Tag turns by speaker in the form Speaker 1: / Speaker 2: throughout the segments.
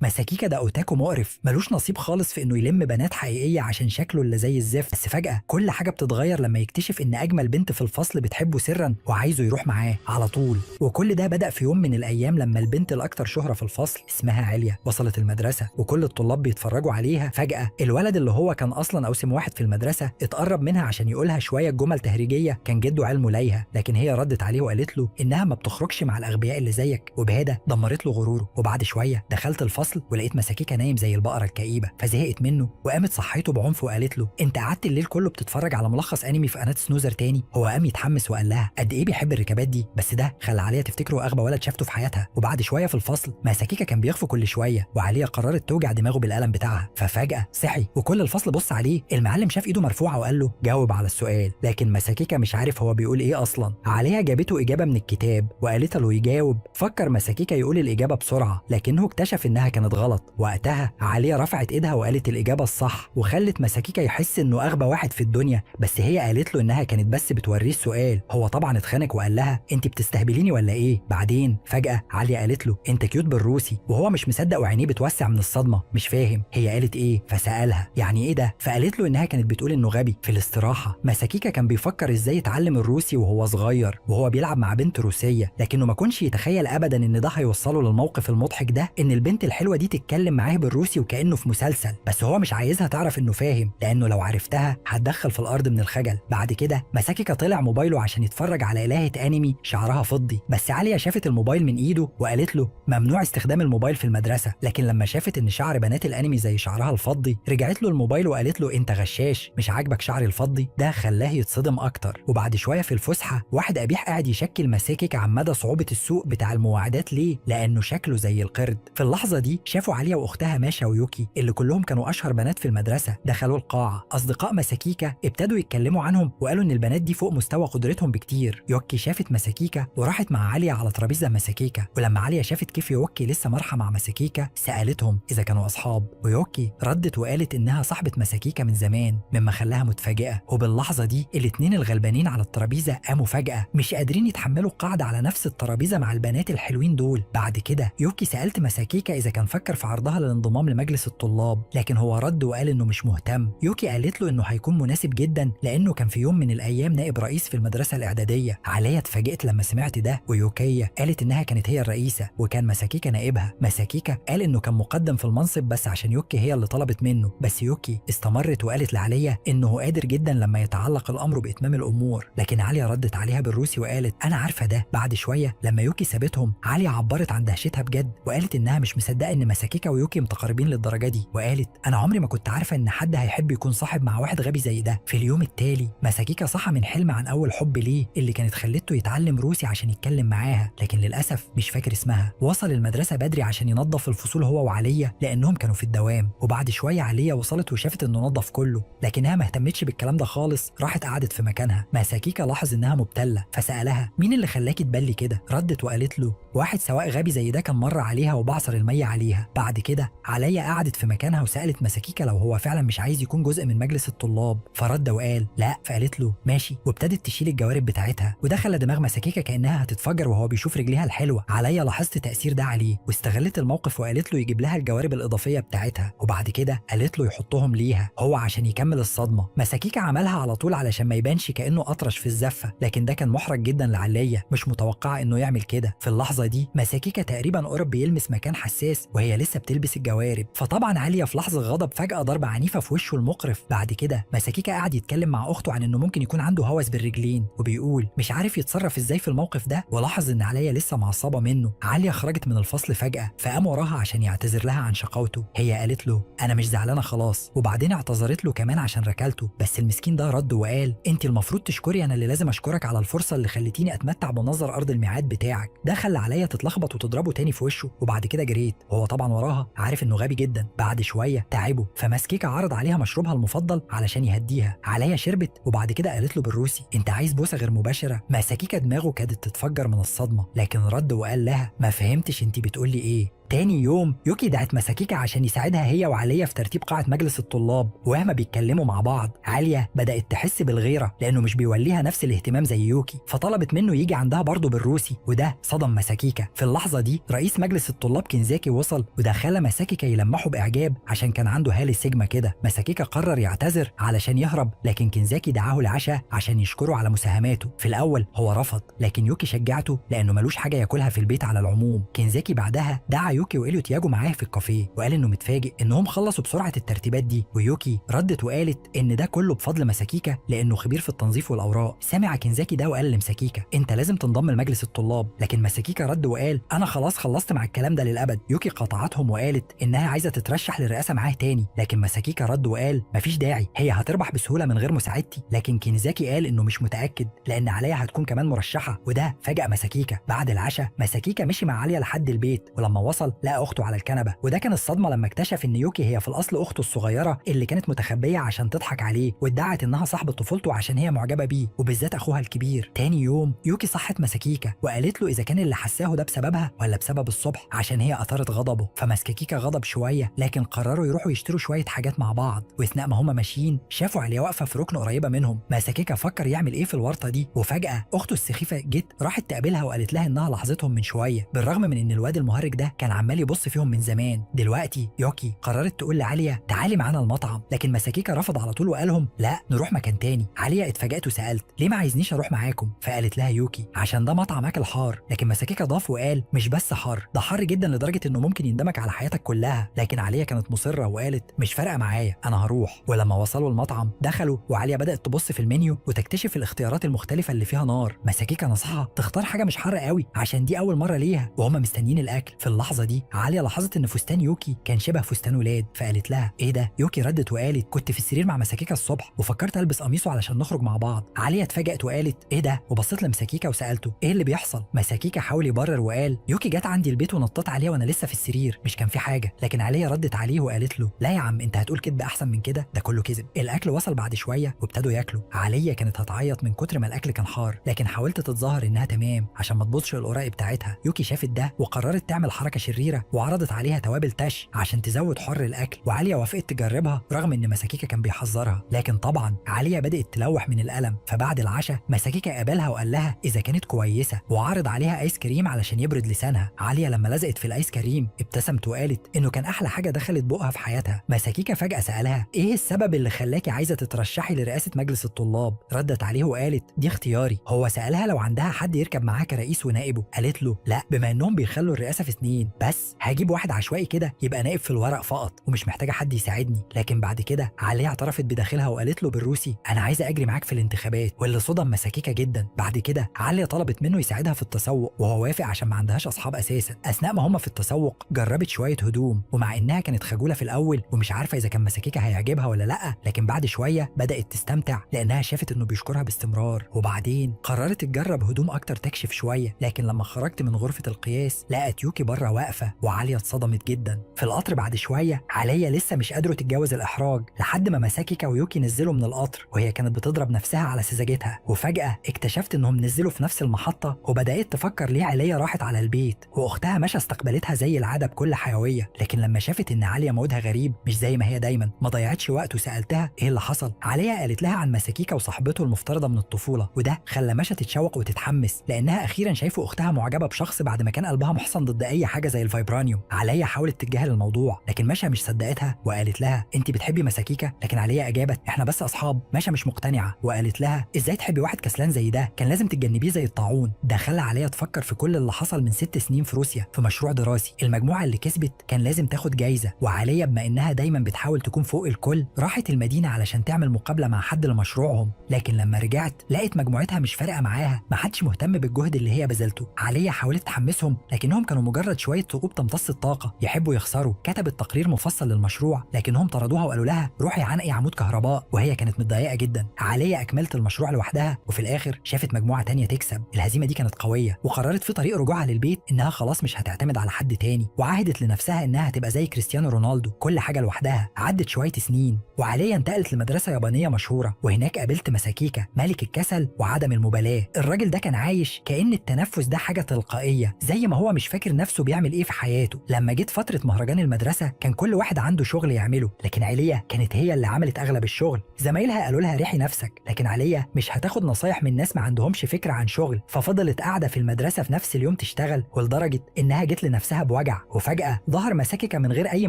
Speaker 1: ماساكيكا ده اوتاكو مقرف ملوش نصيب خالص في انه يلم بنات حقيقية عشان شكله اللي زي الزفت. بس فجاة كل حاجة بتتغير لما يكتشف ان اجمل بنت في الفصل بتحبه سرا وعايزه يروح معاه على طول. وكل ده بدا في يوم من الايام لما البنت الاكثر شهره في الفصل اسمها عليا وصلت المدرسة وكل الطلاب بيتفرجوا عليها. فجاة الولد اللي هو كان اصلا اوسم واحد في المدرسة اتقرب منها عشان يقولها شوية جمل تهريجيه كان جده علمه ليها، لكن هي ردت عليه وقالت له انها ما بتخرجش مع الاغبياء اللي زيك، وبهذا دمرت له غروره. وبعد شوية دخلت الفصل ولقيت مساكيكا نايم زي البقرة الكئيبه، فزهقت منه وقامت صحيته بعنف وقالت له انت قعدت الليل كله بتتفرج على ملخص انمي في قناة سنوزر تاني. هو قام يتحمس وقال لها قد ايه بيحب الركابات دي، بس ده خلى عليا تفتكره اغبى ولد شافته في حياتها. وبعد شوية في الفصل ماساكيكا كان بيخفى كل شوية، وعليا قررت توجع دماغه بالقلم بتاعها، ففجاه صحي وكل الفصل بص عليه. المعلم شاف ايده مرفوعة وقال له جاوب على السؤال، لكن ماساكيكا مش عارف هو بيقول ايه اصلا. عليا جابته اجابه من الكتاب وقالت له يجاوب. فكر ماساكيكا يقول الاجابة بسرعة لكنه اكتشف انها كانت غلط. وقتها عليا رفعت ايدها وقالت الاجابة الصح وخلت ماساكيكا يحس انه اغبى واحد في الدنيا، بس هي قالت له انها كانت بس بتوريه السؤال. هو طبعا اتخانق وقال لها انت بتستهبليني ولا ايه. بعدين فجاة عليا قالت له انت cute بالروسي، وهو مش مصدق وعينيه بتوسع من الصدمة مش فاهم هي قالت ايه. فسالها يعني ايه ده، فقالت له انها كانت بتقول انه غبي. في الاستراحة ماساكيكا كان بيفكر ازاي يتعلم الروسي وهو صغير وهو بيلعب مع بنت روسية، لكنه ما كانش يتخيل ابدا ان ده هيوصله للموقف المضحك ده، ان البنت الحلوة دي تتكلم معاه بالروسي وكانه في مسلسل. بس هو مش عايزها تعرف انه فاهم، لانه لو عرفتها هتدخل في الارض من الخجل. بعد كده ماساكيكا طلع موبايله عشان يتفرج على الهه انمي شعرها فضي، بس عليا شافت الموبايل من ايده وقالت له ممنوع استخدام الموبايل في المدرسة. لكن لما شافت ان شعر بنات الانمي زي شعرها الفضي رجعت له الموبايل وقالت له انت غشاش مش عاجبك شعري الفضي. ده خلاه يتصدم اكتر. وبعد شوية في الفسحة واحد قبيح قاعد يشكل ماساكيكا عن مدى صعوبة السوق بتاع المواعدات ليه، لانه شكله زي القرد. في اللحظة دي شافوا عليا واختها ماشا ويوكي اللي كلهم كانوا اشهر بنات في المدرسة دخلوا القاعة. اصدقاء ماساكيكا ابتدوا يتكلموا عنهم وقالوا ان البنات دي فوق مستوى قدرتهم بكتير. يوكي شافت ماساكيكا وراحت مع عليا على ترابيزة ماساكيكا، ولما عليا شافت كيف يوكي لسه مرحة مع ماساكيكا سالتهم اذا كانوا اصحاب، ويوكي ردت وقالت انها صاحبه ماساكيكا من زمان مما خلاها متفاجئه. وباللحظه دي الاتنين الغلبانين على الترابيزة قاموا فجاة مش قادرين يتحملوا القعدة على نفس الترابيزة مع البنات الحلوين دول. بعد كده يوكي سالت ماساكيكا اذا كان فكر في عرضها للانضمام لمجلس الطلاب، لكن هو رد وقال انه مش مهتم. يوكي قالت له انه هيكون مناسب جدا لانه كان في يوم من الايام نائب رئيس في المدرسة الاعدادية. عليا اتفاجئت لما سمعت ده، ويوكي قالت انها كانت هي الرئيسة وكان ماساكيكا نائبها. ماساكيكا قال انه كان مقدم في المنصب بس عشان يوكي هي اللي طلبت منه، بس يوكي استمرت وقالت لعليا انه قادر جدا لما يتعلق الامر باتمام الامور، لكن عليا ردت عليها بالروسي وقالت انا عارفه ده. بعد شوية لما يوكي سابتهم عليا عبرت عن دهشتها بجد وقالت انها مش مصدقه ان ماساكيكا ويوكي متقاربين للدرجة دي، وقالت انا عمري ما كنت عارفه ان حد هيحب يكون صاحب مع واحد غبي زي ده. في اليوم التالي ماساكيكا صحى من حلم عن اول حب ليه اللي كانت خلته يتعلم روسي عشان يتكلم معاها، لكن للاسف مش فاكر اسمها. وصل المدرسة بدري عشان ينظف الفصول هو وعليا لانهم كانوا في الدوام. وبعد شوية عليا وصلت وشافت انه نظف كله، لكنها ما اهتمتش بالكلام ده خالص، راحت قعدت في مكانها. ماساكيكا لاحظ انها مبتله فسالها مين اللي خلاكي تبلي كده؟ ردت وقالت له واحد سواق غبي زي ده كان مر عليها وبعصر المية عليها. بعد كده عليا قعدت في مكانها وسالت ماساكيكا لو هو فعلا مش عايز يكون جزء من مجلس الطلاب، فرد وقال لا. فقالت له ماشي، وابتدت تشيل الجوارب بتاعتها، وده خلى دماغ ماساكيكا كانها هتتفجر وهو بيشوف رجليها الحلوة. عليا لاحظت تاثير ده عليه واستغلت الموقف وقالت له يجيب لها الجوارب الاضافية بتاعتها، وبعد كده قالت له يحطهم ليها هو عشان يكمل الصدمة. ماساكيكا عملها على طول علشان ما يبانش كانه اطرش في الزفه، لكن ده كان محرج جدا لعليا، مش متوقعه انه يعمل كده. في اللحظة دي ماساكيكا تقريبا قرب بيلمس مكان حساس وهي لسه بتلبس الجوارب، فطبعا عليا في لحظة غضب فجاة ضربه عنيفة في وشه المقرف. بعد كده ماساكيكا قعد يتكلم مع اخته عن انه ممكن يكون عنده هوس بالرجلين، وبيقول مش عارف يتصرف ازاي في الموقف ده، ولاحظ ان عليا لسه معصبة منه. عليا خرجت من الفصل فجاة فقام وراها عشان يعتذر لها عن شقاوته. هي قالت له انا مش زعلانة خلاص، وبعدين اعتذرت له كمان عشان ركلته، بس المسكين ده رد وقال انت المفروض تشكري، انا اللي لازم اشكرك على الفرصة اللي خلتيني اتمتع بمنظر ارض الميعاد بتاعك. ده خلى عليا تتلخبط وتضربه تاني في وشه، وبعد كده جريت وهو طبعا وراها عارف انه غبي جدا. بعد شوية تعبه فماسكيكا عرض عليها مشروبها المفضل علشان يهديها. عليا شربت وبعد كده قالت له بالروسي انت عايز بوسه غير مباشرة. ماساكيكا دماغه كادت تتفجر من الصدمة، لكن رد وقال لها ما فهمتش انت بتقولي ايه. تاني يوم يوكي دعت ماساكيكا عشان يساعدها هي وعليا في ترتيب قاعة مجلس الطلاب، وهما بيتكلموا مع بعض عالية بدأت تحس بالغيرة لأنه مش بيوليها نفس الاهتمام زي يوكي، فطلبت منه يجي عندها برضه بالروسي، وده صدم ماساكيكا. في اللحظة دي رئيس مجلس الطلاب كينزاكي وصل، وده خلى ماساكيكا يلمحه بإعجاب عشان كان عنده هالة سيجما كده. ماساكيكا قرر يعتذر علشان يهرب، لكن كينزاكي دعاه لعشاء عشان يشكره على مساهماته. في الأول هو رفض، لكن يوكي شجعته لأنه ملوش حاجة ياكلها في البيت على العموم. كينزاكي بعدها دعا يوكي وإليوت ياجوا معاه في الكافيه، وقال إنه متفاجئ إنهم خلصوا بسرعة الترتيبات دي. ويوكي ردت وقالت إن ده كله بفضل ماساكيكا لأنه خبير في التنظيف والأوراق. سمع كينزاكي ده وقال لمساكيكا أنت لازم تنضم لمجلس الطلاب، لكن ماساكيكا رد وقال أنا خلاص خلصت مع الكلام ده للأبد. يوكي قاطعتهم وقالت إنها عايزة تترشح للرئاسة معاه تاني، لكن ماساكيكا رد وقال مفيش داعي، هي هتربح بسهولة من غير مساعدتي. لكن كينزاكي قال إنه مش متأكد لأن عليا هتكون كمان مرشحة، وده فاجأ ماساكيكا. بعد العشاء ماساكيكا مشي مع عليا لحد البيت، ولما وصل لقى أخته على الكنبة، وده كان الصدمة لما اكتشف إن يوكي هي في الأصل أخته الصغيرة اللي كانت متخبية عشان تضحك عليه، وادعت إنها صاحبة طفولته عشان هي معجبة بيه وبالذات أخوها الكبير. تاني يوم يوكي صحت ماساكيكا وقالت له إذا كان اللي حساه ده بسببها ولا بسبب الصبح عشان هي أثارت غضبه. فماساكيكا غضب شوية، لكن قرروا يروحوا يشتروا شوية حاجات مع بعض. وأثناء ما هما ماشيين شافوا عليا واقفة في ركن قريبة منهم. ماساكيكا فكر يعمل إيه في الورطة دي، وفجأة أخته السخيفة جت راحت تقابلها وقالت لها إنها لاحظتهم من شوية، بالرغم من إن الواد المهرج ده كان عمال يبص فيهم من زمان. دلوقتي يوكي قررت تقول لعليا تعالي معانا المطعم، لكن ماساكيكا رفض على طول وقالهم لا نروح مكان تاني. عليا اتفاجأت وسألت ليه ما عايزنيش اروح معاكم؟ فقالت لها يوكي عشان ده مطعم اكل حار. لكن ماساكيكا ضاف وقال مش بس حار، ده حار جدا لدرجة انه ممكن يندمك على حياتك كلها. لكن عليا كانت مصرة وقالت مش فارقة معايا انا هروح. ولما وصلوا المطعم دخلوا، وعليا بدأت تبص في المنيو وتكتشف الاختيارات المختلفة اللي فيها نار. ماساكيكا نصحها تختار حاجة مش حارة قوي عشان دي اول مرة ليها وهم مستنيين الاكل. في اللحظة دي عليا لاحظت ان فستان يوكي كان شبه فستان ولاد، فقالت لها ايه ده؟ يوكي ردت وقالت كنت في السرير مع ماساكيكا الصبح وفكرت البس قميصه علشان نخرج مع بعض. عليا اتفاجأت وقالت ايه ده؟ وبصيت لمساكيكا وسألته ايه اللي بيحصل؟ ماساكيكا حاول يبرر وقال يوكي جت عندي البيت ونطت عليا وانا لسه في السرير، مش كان في حاجة. لكن عليا ردت عليه وقالت له لا يا عم انت هتقول كذب احسن من كده، ده كله كذب. الاكل وصل بعد شوية وابتدوا ياكلوا. عليا كانت هتعيط من كتر ما الاكل كان حار، لكن حاولت تتظاهر انها تمام عشان ما تبوظش القراء بتاعتها. يوكي شافت ده وقررت تعمل حركة شريرة وعرضت عليها توابل تش عشان تزود حر الاكل، وعليا وافقت تجربها رغم ان ماساكيكا كان بيحذرها. لكن طبعا عليا بدات تلوح من الالم. فبعد العشاء ماساكيكا قابلها وقال لها اذا كانت كويسة، وعرض عليها ايس كريم علشان يبرد لسانها. عليا لما لزقت في الايس كريم ابتسمت وقالت انه كان احلى حاجة دخلت بقها في حياتها. ماساكيكا فجاة سالها ايه السبب اللي خلاكي عايزه تترشحي لرئاسة مجلس الطلاب؟ ردت عليه وقالت دي اختياري. هو سالها لو عندها حد يركب معاها كرئيس ونائبه، قالت له لا، بما انهم بيخلوا الرئاسة في 2 بس هجيب واحد عشوائي كده يبقى نائب في الورق فقط ومش محتاجه حد يساعدني. لكن بعد كده عليا اعترفت بداخلها وقالت له بالروسي انا عايزه اجري معاك في الانتخابات، واللي صدم ماساكيكا جدا. بعد كده عليا طلبت منه يساعدها في التسوق وهو وافق عشان ما عندهاش اصحاب اساسا. اثناء ما هم في التسوق جربت شوية هدوم، ومع انها كانت خجولة في الاول ومش عارفه اذا كان ماساكيكا هيعجبها ولا لا، لكن بعد شوية بدات تستمتع لانها شافت انه بيشكرها باستمرار. وبعدين قررت تجرب هدوم اكتر تكشف شوية، لكن لما خرجت من غرفة القياس لقت يوكي بره واقفة، وعليا اتصدمت جدا. في القطر بعد شوية عليا لسه مش قادرة تتجاوز الاحراج لحد ما ماساكيكا ويوكي نزلوا من القطر، وهي كانت بتضرب نفسها على سذاجتها. وفجاة اكتشفت انهم نزلوا في نفس المحطة، وبدات تفكر ليه عليا راحت على البيت، واختها مشى استقبلتها زي العادة بكل حيوية. لكن لما شافت ان عليا مودها غريب مش زي ما هي دايما، ما ضيعتش وقت وسالتها ايه اللي حصل. عليا قالت لها عن ماساكيكا وصاحبته المفترضه من الطفولة، وده خلى مشى تتشوق وتتحمس لانها اخيرا شايفه اختها معجبه بشخص بعد ما كان قلبها محصن ضد اي حاجة زي الفايبرانيوم. عليا حاولت تتجاهل الموضوع، لكن مشى مش صدقتها وقالت لها انت بتحبي ماساكيكا؟ لكن عليا اجابت احنا بس اصحاب. مشى مش مقتنعة وقالت لها ازاي تحبي واحد كسلان زي ده، كان لازم تتجنبيه زي الطاعون. ده خلى عليا تفكر في كل اللي حصل من 6 سنين في روسيا في مشروع دراسي. المجموعة اللي كسبت كان لازم تاخد جايزة، وعليا بما انها دايما بتحاول تكون فوق الكل راحت المدينة علشان تعمل مقابله مع حد لمشروعهم. لكن لما رجعت لقت مجموعتها مش فارقه معاها، ما حدش مهتم بالجهد اللي هي بذلته. عليا حاولت تحمسهم لكنهم كانوا مجرد شوية ثقوب تمتص الطاقة، يحبوا يخسروا. كتبت تقرير مفصل للمشروع لكنهم طردوها وقالوا لها روحي عنقي عمود كهرباء، وهي كانت متضايقة جدا. عليا اكملت المشروع لوحدها، وفي الاخر شافت مجموعة تانية تكسب. الهزيمة دي كانت قوية، وقررت في طريق رجوعها للبيت انها خلاص مش هتعتمد على حد تاني، وعهدت لنفسها انها هتبقى زي كريستيانو رونالدو كل حاجة لوحدها. عدت شوية سنين وعليا انتقلت لمدرسة يابانية مشهورة، وهناك قابلت ماساكيكا ملك الكسل وعدم المبالاة. الراجل ده كان عايش كأن التنفس ده حاجة تلقائية، زي ما هو مش فاكر نفسه بيعمل ايه ايه في حياته. لما جت فترة مهرجان المدرسة كان كل واحد عنده شغل يعمله، لكن عليا كانت هي اللي عملت اغلب الشغل. زمايلها قالوا لها ريحي نفسك، لكن عليا مش هتاخد نصايح من ناس ما عندهمش فكرة عن شغل، ففضلت قاعدة في المدرسة في نفس اليوم تشتغل، ولدرجه انها جت لنفسها بوجع. وفجاة ظهر ماساكيكا من غير اي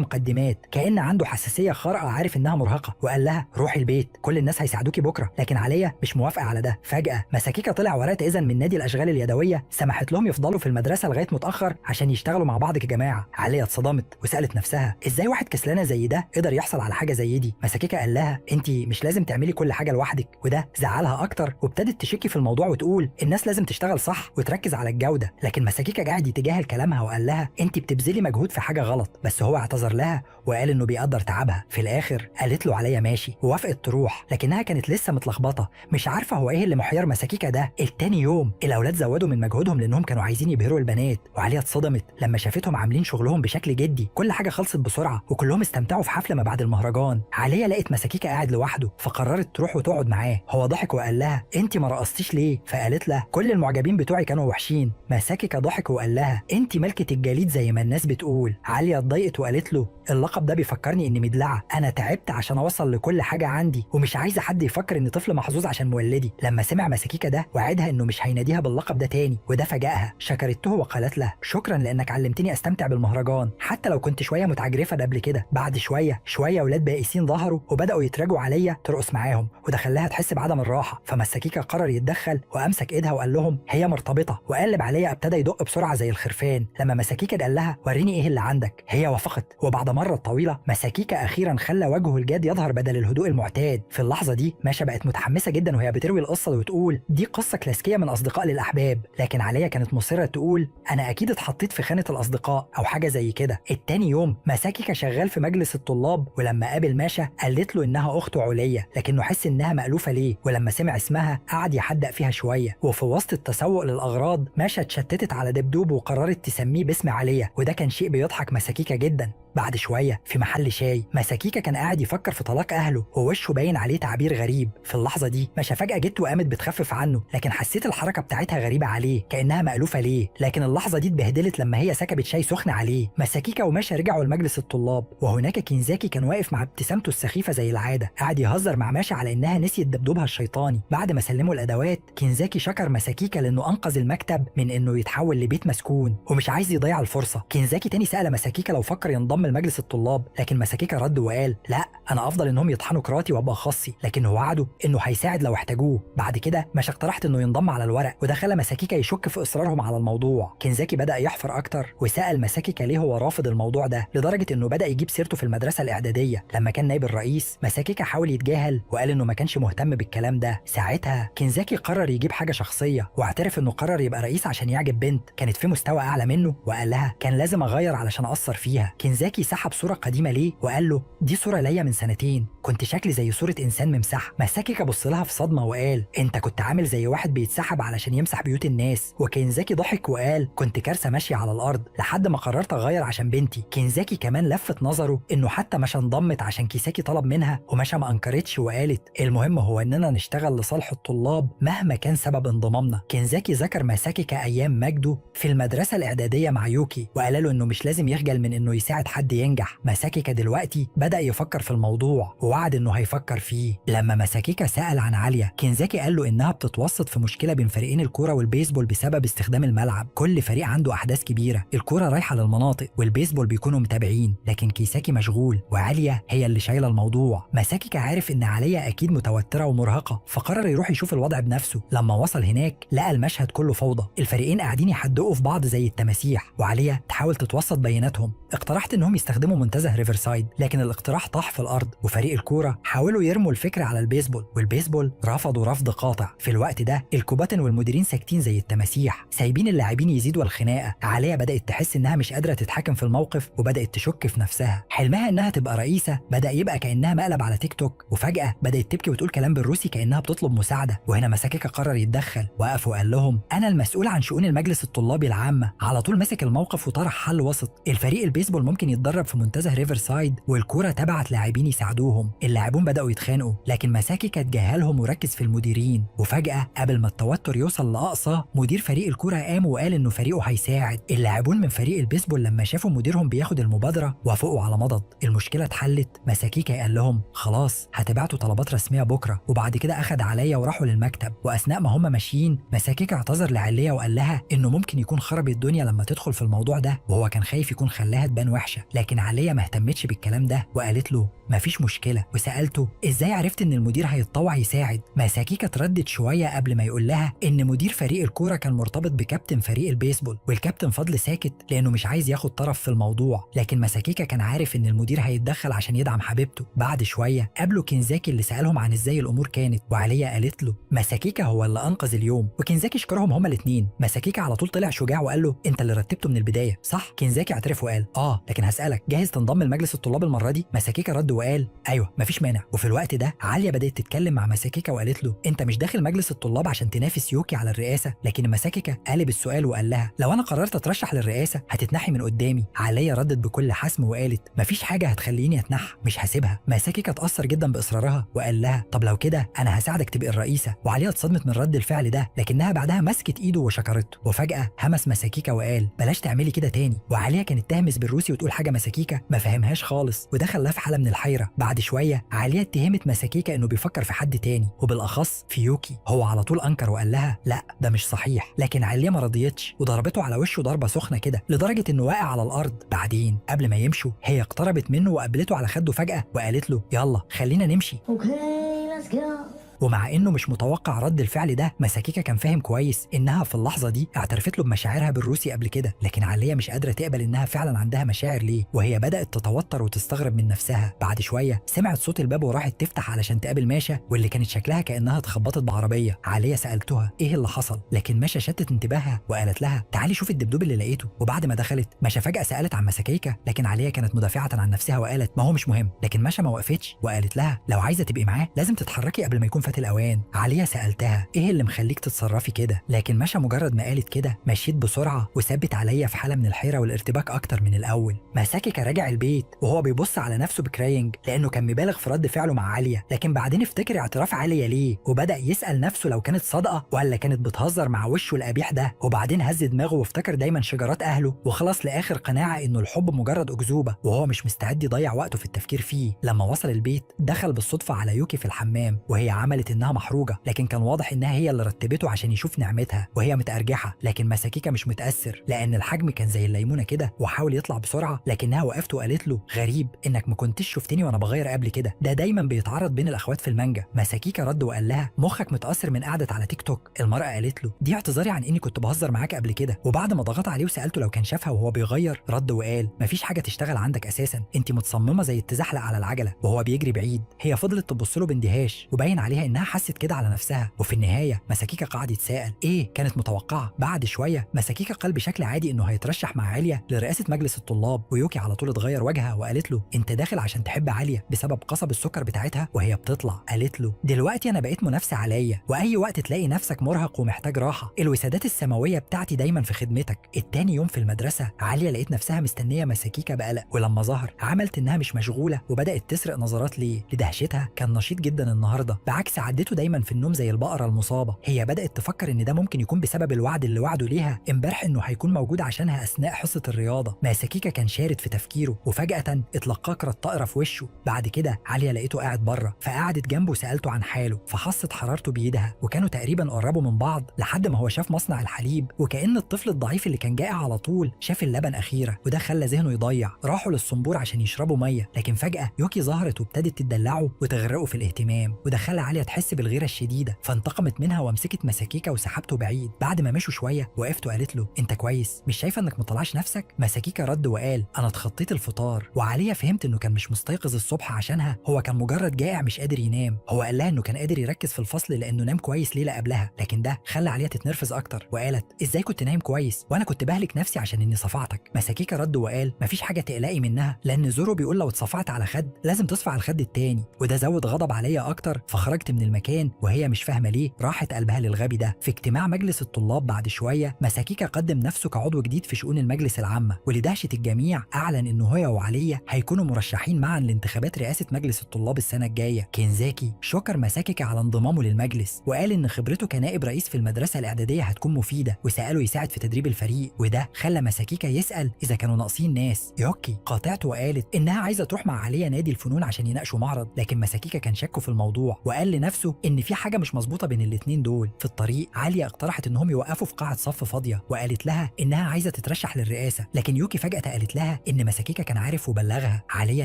Speaker 1: مقدمات، كأن عنده حساسية خارقة، عارف انها مرهقة، وقال لها روحي البيت، كل الناس هيساعدوكي بكره، لكن عليا مش موافقة على ده. فجاة ماساكيكا طلع ورقة اذن من نادي الاشغال اليدوية سمحت لهم يفضلوا في المدرسة لغاية متاخر عشان يشتغلوا مع بعض كجماعة. عليا اتصدمت وسالت نفسها ازاي واحد كسلانه زي ده قدر يحصل على حاجة زي دي. ماساكيكا قال لها انت مش لازم تعملي كل حاجة لوحدك، وده زعلها اكتر، وابتدت تشكي في الموضوع وتقول الناس لازم تشتغل صح وتركز على الجودة. لكن ماساكيكا قاعد يتجاهل كلامها وقال لها انت بتبذلي مجهود في حاجة غلط، بس هو اعتذر لها وقال انه بيقدر تعبها. في الاخر قالت له عليا ماشي ووافقت تروح، لكنها كانت لسه متلخبطه مش عارفه هو ايه اللي محير ماساكيكا ده. التاني يوم الاولاد زودوا من مجهودهم لانهم كانوا عايزين يبهروا البنات، وعليا اتصدمت لما شافتهم عاملين شغلهم بشكل جدي. كل حاجة خلصت بسرعة وكلهم استمتعوا في حفلة ما بعد المهرجان. عليا لقت ماساكيكا قاعد لوحده فقررت تروح وتقعد معاه. هو ضحك وقال لها انت ما رقصتيش ليه؟ فقالت له كل المعجبين بتوعي كانوا وحشين. ماساكيكا ضحك وقال لها انت ملكه الجليد زي ما الناس بتقول. عليا اتضايقت وقالت له اللقب ده بيفكرني اني مدلعه، انا تعبت عشان اوصل لكل حاجة عندي ومش عايزه حد يفكر اني طفل محظوظ عشان مولدي. لما سمع ماساكيكا ده وعدها انه مش هيناديها باللقب ده تاني، وده فاجأها. شكرته وقالت له شكرا لانك علمتني استمتع بالمهرجان حتى لو كنت شوية متعجرفه قبل كده. بعد شوية شوية اولاد بائسين ظهروا وبداوا يتراجوا عليا ترقص معاهم، وده خلاها تحس بعدم الراحة. فماساكيكا قرر يتدخل وامسك ايدها وقال لهم هي مرتبطة، وقلب عليا ابتدى يدق بسرعة زي الخرفان. لما ماساكيكا قال لها وريني ايه اللي عندك، هي وافقت. وبعد مرة طويلة ماساكيكا اخيرا خلى وجهه الجاد يظهر بدل الهدوء المعتاد. في اللحظة دي ماشا بقت متحمسة جدا وهي بتروي القصة وتقول دي قصة كلاسيكية من اصدقاء للاحباب، لكن عليا كانت مصرة تقول انا اكيد اتحطيت في خانه الاصدقاء او حاجة زي كده. التاني يوم ماساكيكا شغال في مجلس الطلاب، ولما قابل ماشا قالت له انها اخته عليا، لكنه حس انها مألوفة ليه، ولما سمع اسمها قعد يحدق فيها شوية. وفي وسط التسوق للاغراض ماشا اتشتتت على دبدوب وقررت تسميه باسم عليا، وده كان شيء بيضحك ماساكيكا جدا. بعد شوية في محل شاي ماساكيكا كان قاعد يفكر في طلاق اهله ووشه باين عليه تعبير غريب. في اللحظة دي ماشا فجاة جت وقامت بتخفف عنه، لكن حسيت الحركة بتاعتها غريبة عليه كانها مألوفة ليه، لكن اللحظة دي اتبهدلت لما هي سكبت شاي سخن عليه. ماساكيكا وماشا رجعوا لمجلس الطلاب، وهناك كينزاكي كان واقف مع ابتسامته السخيفة زي العادة، قاعد يهزر مع ماشا على انها نسيت دبدوبها الشيطاني. بعد ما سلموا الادوات كينزاكي شكر ماساكيكا لانه انقذ المكتب من انه يتحول لبيت مسكون ومش عايز يضيع الفرصة. كينزاكي تاني سأل ماساكيكا لو فكر ينضم لمجلس الطلاب، لكن ماساكيكا رد وقال لا، انا افضل انهم يطحنوا كراتي وابقى خاصي، لكنه وعده انه هيساعد لو احتاجوه. بعد كده ماشا اقترحت انه ينضم على الورق، وده خلى ماساكيكا يشك في اصرارهم على الموضوع. كينزاكي بدا يحفر اكتر وسأل ماساكيكا ليه هو رافض الموضوع ده، لدرجة انه بدا يجيب سيرته في المدرسة الاعدادية لما كان نائب الرئيس. ماساكيكا حاول يتجاهل وقال انه ما كانش مهتم بالكلام ده. ساعتها كينزاكي قرر يجيب حاجة شخصية واعترف انه قرر يبقى رئيس عشان يعجب بنت كانت في مستوى اعلى منه، وقال لها كان لازم اغير علشان اقصر فيها. كينزاكي سحب صوره قديمة ليه وقال له دي صوره ليا من سنتين، كنت شكلي زي صوره انسان ممسحه. ماساكيكا بص لها في صدمة وقال انت كنت عامل زي واحد بيتسحب علشان يمسح بيوت الناس. وكينزاكي ضحك وقال كنت كارثة ماشية على الارض لحد ما قررت اغير عشان بنتي. كينزاكي كمان لفت نظره انه حتى ماشا انضمت عشان كيساكي طلب منها، وماشا ما انكرتش وقالت المهم هو اننا نشتغل لصالح الطلاب مهما كان سبب انضمامنا. كينزاكي ذكر ماساكيكا ايام مجده في المدرسة الاعدادية مع يوكي، وقال له انه مش لازم يخجل من انه يساعد حد ينجح. ماساكيكا دلوقتي بدا يفكر في الموضوع ووعد انه هيفكر فيه. لما ماساكيكا سأل عن عليا، كينزاكي قال له انها بتتوسط في مشكلة بين فريقين الكورة والبيسبول بسبب استخدام الملعب. كل فريق عنده احداث كبيرة، الكورة رايحة للمناطق والبيسبول بيكونوا متابعين، لكن كيساكي مشغول وعليا هي اللي شايله الموضوع. ماساكيكا عارف ان عليا اكيد متوترة ومرهقه، فقرر يروح يشوف الوضع بنفسه. لما وصل هناك لقى المشهد كله فوضى، الفريقين قاعدين يحدقوا في بعض زي التماسيح، وعليا تحاول تتوسط بيناتهم. اقترحت انهم يستخدموا منتزه ريفرسايد، لكن الاقتراح طاح في الارض، وفريق الكورة حاولوا يرموا الفكرة على البيسبول، والبيسبول رفضوا رفض قاطع. في الوقت ده الكباتن والمديرين ساكتين زي التماسيح، سايبين اللاعبين يزيدوا الخناقة. عليا بدات تحس انها مش قادرة تتحكم في الموقف، وبدات تشك في نفسها. حلمها انها تبقى رئيسه بدا يبقى كانها مقلب على تيك توك، وفجاة بدات تبكي وتقول كلام بالروسي كانها بتطلب مساعدة. وهنا ماساكيكا قرر يتدخل، وقف وقال لهم انا المسؤول عن شؤون المجلس الطلابي العامة. على طول مسك الموقف وطرح حل وسط. الفريق البيسبول البيسبول ممكن يتدرب في منتزه ريفرسايد والكوره تبعت لاعبين يساعدوهم. اللاعبون بداوا يتخانقوا، لكن ماساكيكا اتجاهلهم وركز في المديرين. وفجاة قبل ما التوتر يوصل لاقصى، مدير فريق الكورة قام وقال انه فريقه هيساعد. اللاعبون من فريق البيسبول لما شافوا مديرهم بياخد المبادرة وافقوا على مضض. المشكلة اتحلت. ماساكيكا قال لهم خلاص هتبعتوا طلبات رسمية بكره، وبعد كده اخد عليا وراحوا للمكتب. واثناء ما هم ماشيين ماساكيكا اعتذر لعليا وقال لها انه ممكن يكون خرب الدنيا لما تدخل في الموضوع ده، وهو كان خايف يكون خلاها تبان وحشة. لكن عليا ما اهتمتش بالكلام ده وقالت له مفيش مشكلة، وسالته ازاي عرفت ان المدير هيتطوع يساعد. ماساكيكا تردد شوية قبل ما يقول لها ان مدير فريق الكورة كان مرتبط بكابتن فريق البيسبول، والكابتن فضل ساكت لانه مش عايز ياخد طرف في الموضوع. لكن ماساكيكا كان عارف ان المدير هيتدخل عشان يدعم حبيبته. بعد شوية قابلوا كينزاكي اللي سالهم عن ازاي الامور كانت، وعليا قالت له ماساكيكا هو اللي انقذ اليوم، وكينزاكي شكرهم هما الاثنين. ماساكيكا على طول طلع شجاع وقال له انت اللي رتبته من البداية صح؟ كينزاكي اعترف وقال اه، لكن هسالك جاهز تنضم لمجلس الطلاب المرة دي؟ ماساكيكا رد وقال ايوه مفيش مانع. وفي الوقت ده عليا بدات تتكلم مع ماساكيكا وقالت له انت مش داخل مجلس الطلاب عشان تنافس يوكي على الرئاسة؟ لكن ماساكيكا قالب السؤال وقال لها لو انا قررت اترشح للرئاسة هتتنحي من قدامي. عليا ردت بكل حسم وقالت مفيش حاجة هتخليني اتنحى، مش هسيبها. ماساكيكا اتاثر جدا باصرارها وقال لها طب لو كده انا هساعدك تبقي الرئيسة. وعليا اتصدمت من رد الفعل ده، لكنها بعدها مسكت ايده وشكرته. وفجاة همس ماساكيكا وقال بلاش تعملي كده تاني. وعليا كانت تهمس بالروسي وتقول حاجة ماساكيكا ما فهمهاش خالص، وده خلاها في حاله من الحيرة. بعد شوية عليا اتهمت ماساكيكا انه بيفكر في حد تاني وبالاخص في يوكي. هو على طول انكر وقال لها لا ده مش صحيح، لكن عليا ما رضيتش وضربته على وشه ضربه سخنة كده لدرجة انه واقع على الارض. بعدين قبل ما يمشوا هي اقتربت منه وقبلته على خده فجاة وقالت له يلا خلينا نمشي.
Speaker 2: Okay, let's go.
Speaker 1: ومع انه مش متوقع رد الفعل ده، ماساكيكا كان فاهم كويس انها في اللحظة دي اعترفت له بمشاعرها بالروسي قبل كده، لكن عليا مش قادرة تقبل انها فعلا عندها مشاعر ليه، وهي بدات تتوتر وتستغرب من نفسها. بعد شوية سمعت صوت الباب وراحت تفتح علشان تقابل ماشا، واللي كانت شكلها كانها اتخبطت بعربيه. عليا سالتها ايه اللي حصل، لكن ماشا شتت انتباهها وقالت لها تعالي شوفي الدبدوب اللي لقيته. وبعد ما دخلت ماشا فجاة سالت عن ماساكيكا، لكن عليا كانت مدافعه عن نفسها وقالت ما هو مش مهم. لكن ماشا ما وقفتش وقالت لها لو عايزه تبقي معاه لازم تتحركي قبل ما يكون فات الاوان. عليا سالتها ايه اللي مخليك تتصرفي كده، لكن ماشا مجرد ما قالت كده مشيت بسرعة وسابت عليا في حاله من الحيرة والارتباك اكتر من الاول. ماساكيكا راجع البيت وهو بيبص على نفسه بكراينج لانه كان مبالغ في رد فعله مع عليا، لكن بعدين افتكر اعتراف عليا ليه وبدا يسال نفسه لو كانت صادقة ولا كانت بتهزر مع وشه القبيح ده. وبعدين هز دماغه وافتكر دايما شجرات اهله وخلص لاخر قناعة انه الحب مجرد اكذوبه وهو مش مستعد يضيع وقته في التفكير فيه. لما وصل البيت دخل بالصدفة على يوكي في الحمام وهي عملت انها محروجه، لكن كان واضح انها هي اللي رتبته عشان يشوف نعمتها وهي متارجحه. لكن ماساكيكا مش متاثر لان الحجم كان زي الليمونه كده، وحاول يطلع بسرعة لكنها وقفت وقالت له غريب انك ما كنتش شفتني وانا بغير قبل كده، ده دايما بيتعرض بين الاخوات في المانجا. ماساكيكا رد وقال لها مخك متاثر من قعدة على تيك توك. المراة قالت له دي اعتذاري عن اني كنت بهزر معاك قبل كده. وبعد ما ضغط عليه وسالته لو كان شافها وهو بيغير رد وقال مفيش حاجة تشتغل عندك اساسا، انت متصممه زي التزحلق على العجلة. وهو بيجري بعيد هي فضلت تبص له باندهاش وباين عليها انها حست كده على نفسها. وفي النهاية ماساكيكا قعد يتساءل ايه كانت متوقعه. بعد شوية ماساكيكا قال بشكل عادي انه هيترشح مع عليا لرئاسة مجلس الطلاب، ويوكي على طول اتغير وجهها وقالت له انت داخل عشان تحب عليا بسبب قصب السكر بتاعتها. وهي بتطلع قالت له دلوقتي انا بقيت منافسه عليا، واي وقت تلاقي نفسك مرهق ومحتاج راحة الوسادات السماوية بتاعتي دايما في خدمتك. التاني يوم في المدرسة عليا لقيت نفسها مستنيه ماساكيكا بقلق، ولما ظهر عملت انها مش مشغولة وبدات تسرق نظرات ليه. لدهشتها كان نشيط جدا النهارده بعكس عادته دايما في النوم زي البقرة المصابة. هي بدات تفكر ان ده ممكن يكون بسبب الوعد اللي وعده ليها امبارح انه هيكون موجود عشانها اثناء حصة الرياضة. ماساكيكا كان شارد في تفكيره وفجاة اتلقى كرة طائره في وشه. بعد كده عليا لقيته قاعد بره فقعدت جنبه وسالته عن حاله فحصت حرارته بايدها، وكانوا تقريبا قربوا من بعض لحد ما هو شاف مصنع الحليب، وكأن الطفل الضعيف اللي كان جائع على طول شاف اللبن اخيرا، وده خلى ذهنه يضيع. راحوا للصنبور عشان يشربوا مية، لكن فجاة يوكي ظهرت وابتدت تدلعه وتغرقه في الاهتمام، وده خلى عليا تحس بالغيره الشديدة فانتقمت منها ومسكت ماساكيكا وسحبته بعيد. بعد ما مشوا شوية وقفت وقالت له انت كويس؟ مش شايفه انك مطلعش نفسك؟ ماساكيكا رد وقال انا اتخطيت الفطار. وعليا فهمت انه كان مش مستيقظ الصبح عشانها، هو كان مجرد جائع مش قادر ينام. هو قال لها انه كان قادر يركز في الفصل لانه نام كويس ليلة قبلها، لكن ده خلى عليا تتنرفز اكتر وقالت ازاي كنت نايم كويس وانا كنت بهلك نفسي عشان اني صفعتك؟ ماساكيكا رد وقال مفيش حاجة تقلقي منها، لان زورو بيقول لو اتصفعت على خد لازم تصفع على الخد التاني، وده زود غضب عليا اكتر فخرجت خرجت من المكان وهي مش فاهمه ليه راحت قلبها للغبي ده. في اجتماع مجلس الطلاب بعد شوية ماساكيكا قدم نفسه كعضو جديد في شؤون المجلس العامة، ولدهشه الجميع اعلن انه هو وعليا هيكونوا مرشحين معا لانتخابات رئاسة مجلس الطلاب السنة الجاية. كينزاكي شكر ماساكيكا على انضمامه للمجلس وقال ان خبرته كنائب رئيس في المدرسة الاعدادية هتكون مفيدة، وساله يساعد في تدريب الفريق، وده خلى ماساكيكا يسال اذا كانوا ناقصين ناس. يوكي قاطعته وقالت انها عايزه تروح مع عليا نادي الفنون عشان يناقشوا معرض، لكن ماساكيكا كان شكه في الموضوع وقال لنفسه ان في حاجة مش مظبوطة بين الاثنين دول. في الطريق عالية اقترحت انهم يوقفوا في قاعة صف فاضية وقالت لها انها عايزه تترشح للرئاسة، لكن يوكي فجاة قالت لها ان ماساكيكا كان عارف وبلغها. عالية